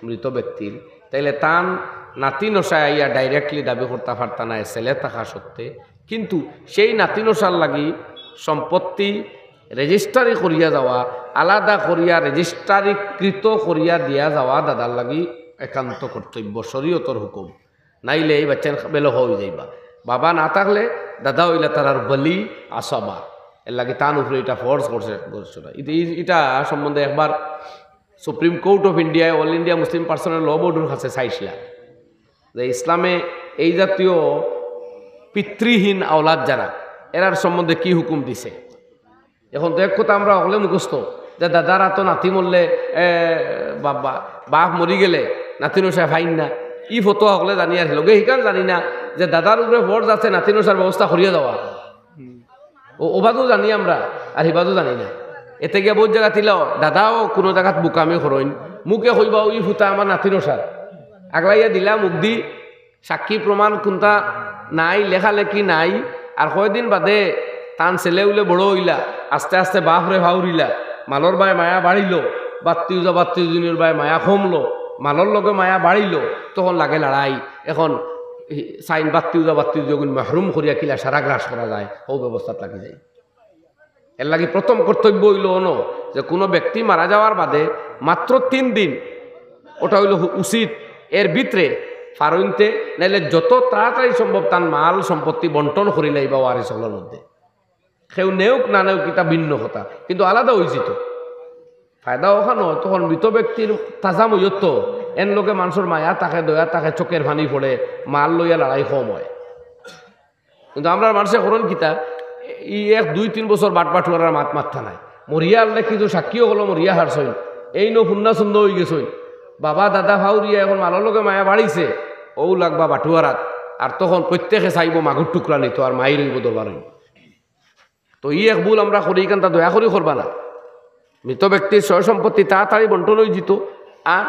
মৃত ব্যক্তির, তাইলে তান নাতি নশায় আইয়া directly দাবি করতা পারতা না, ছেলে থাকা সত্ত্বে। কিন্তু সেই নাতি নশার লাগি সম্পত্তি রেজিস্টারি করিয়া যাওয়া, আলাদা করিয়া রেজিস্টারিকৃত করিয়া দিয়া যাওয়া দাদার লাগি একান্ত কর্তব্য, শরীয়তর হুকুম। নাইলে এই বাচ্চাইন বেলখা অইযাইবা। বাবা না থাকলে দাদা অইলা তারার ওয়ালি আসাবা। এরলাগি তান উপরে ইটা ফরজ করছে, করছে না। ইটা, ই-, ইটা সম্বন্ধে একবার Supreme Court of India-য় All India Muslim Personal Law Board-অর কাছে চাইছিলা যে ইসলামে এই জাতীয় পিতৃহীন আওলাদ যারা, এরার সম্বন্ধে কি হুকুম দিছে। এখন তো এক কথা আমরা হকলে মুখস্থ যে দাদার আতো নাতি মরলে, এ, বাবা, বাপ মরি গেলে নাতি নশায় পাইন না। ই ফতোয়া হকলে জানি, আর লগে হিখান জানি না যে দাদার উপরে ফরজ আছে নাতি নশার ব্যবস্থা করিয়া দেওয়া। ও, অবাদও জানি আমরা, আর হিবাদও জানি না। এতে গিয়া বউত জাগাত ইলাও দাদাও কুনু জাগাত বুকামি করইন, মুখে কইবা, "ওই ফুতা আমার নাতি নশার।" আগলাইয়া দিলা মুখ দি, সাক্ষী প্রমাণ কুনতা নাই, লেখালেখি নাই। আর কয়দিন বাদে তান ছেলে উলে বড় অইলা, আস্তে আস্তে বাপরে ফাউরিলা, মালর বায় মায়া বাড়িলো, বাত্তিউজা বাত্তিউজিনর বায় মায়া কমলো, মালর লগে মায়া বাড়িলো, তখন লাগে লড়াই। এখন ই সাইন বাত্তিউজা বাত্তিউজিগুন মাহরুম করিয়া কিলা সারা গ্রাস করা যায়, অউ ব্যবস্থাত লাগি যায়। এরলাগি প্রথম কর্তব্য অইলো অনো যে কুনু ব্যক্তি মারা যাওয়ার বাদে মাত্র তিন দিন, ওটা অইলো হু-, উচিত, এর ভিতরে ফারইনতে, নাইলে যত তাড়াতাড়ি সম্ভব তান মাল সম্পত্তি বন্টন করিলাইবা ওয়ারিস অকলর মধ্যে। কেউ নেউক না নেউক, ইটা ভিন্ন কথা, কিন্তু আলাদা অইযিতো। ফায়দা অখানো, তখন মৃত ব্যক্তির তাজা মইয়ত, এন লগে মানষর মায়া থাকে, দয়া থাকে, চোখের পানি পড়ে, মাল লইয়া লড়াই কম অয়। কিন্তু আমরার মানষে করইন কিতা, ই এক দুই তিন বছর বাটবাটুয়ারার মাত মাততা নায়। মরিয়া হারলে কিন্তু সাক্ষী অকল মরিয়া হারছইন, এইন ফুন্না সুন্দা অইগেছইন। বাবা দাদা ফাউরিয়া এখন মালর লগে মায়া বাড়িছে, অউ লাগবা বাটুয়ারাত। আর তখন প্রত্যেকে চাইবো মাগুর টুকরা নিতো, আর মাইর অইবো দরবার অইবো। তো ই এক ভুল আমরা করি, ইখানতা দয়া করি করবা না। মৃত ব্যক্তির সয় সম্পত্তি তাড়াতাড়ি বন্টন অইযিতো, আর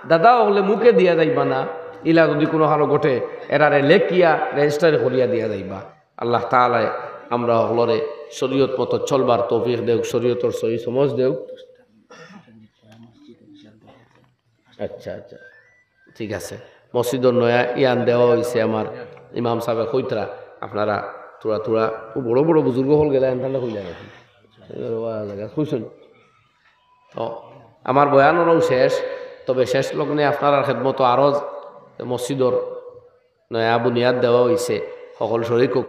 দাদা অকলে মুখে দিয়া যাইবা না, ইলা যদি কুনু কারো ঘটে, এরারে লেখিয়া রেজিস্টারি করিয়া দিয়া যাইবা। আল্লাহ তাআলায় আমরা হকলরে শরীয়ত মতো চলবার তৌফিক দেউক, শরীয়তর সহি সমঝ দেউক। আচ্ছা, আচ্ছা, ঠিক আছে। মসজিদর নয়া ইয়ান দেওয়া অইছে, আমার ইমাম সাবে কইতরা, আপনারা থুড়া থুড়া, অউ বড় বড় বুজুর্গ অকল গেলা, এনতানলে কইলা নাকি? কইছইন। তো আমার বয়ান অনউ শেষ, তবে শেষ লগ্নে আপনারার খেদমতো আরজ মসজিদর নয়া বুনিয়াদ দেওয়া অইছে, হকল শরিক অউক।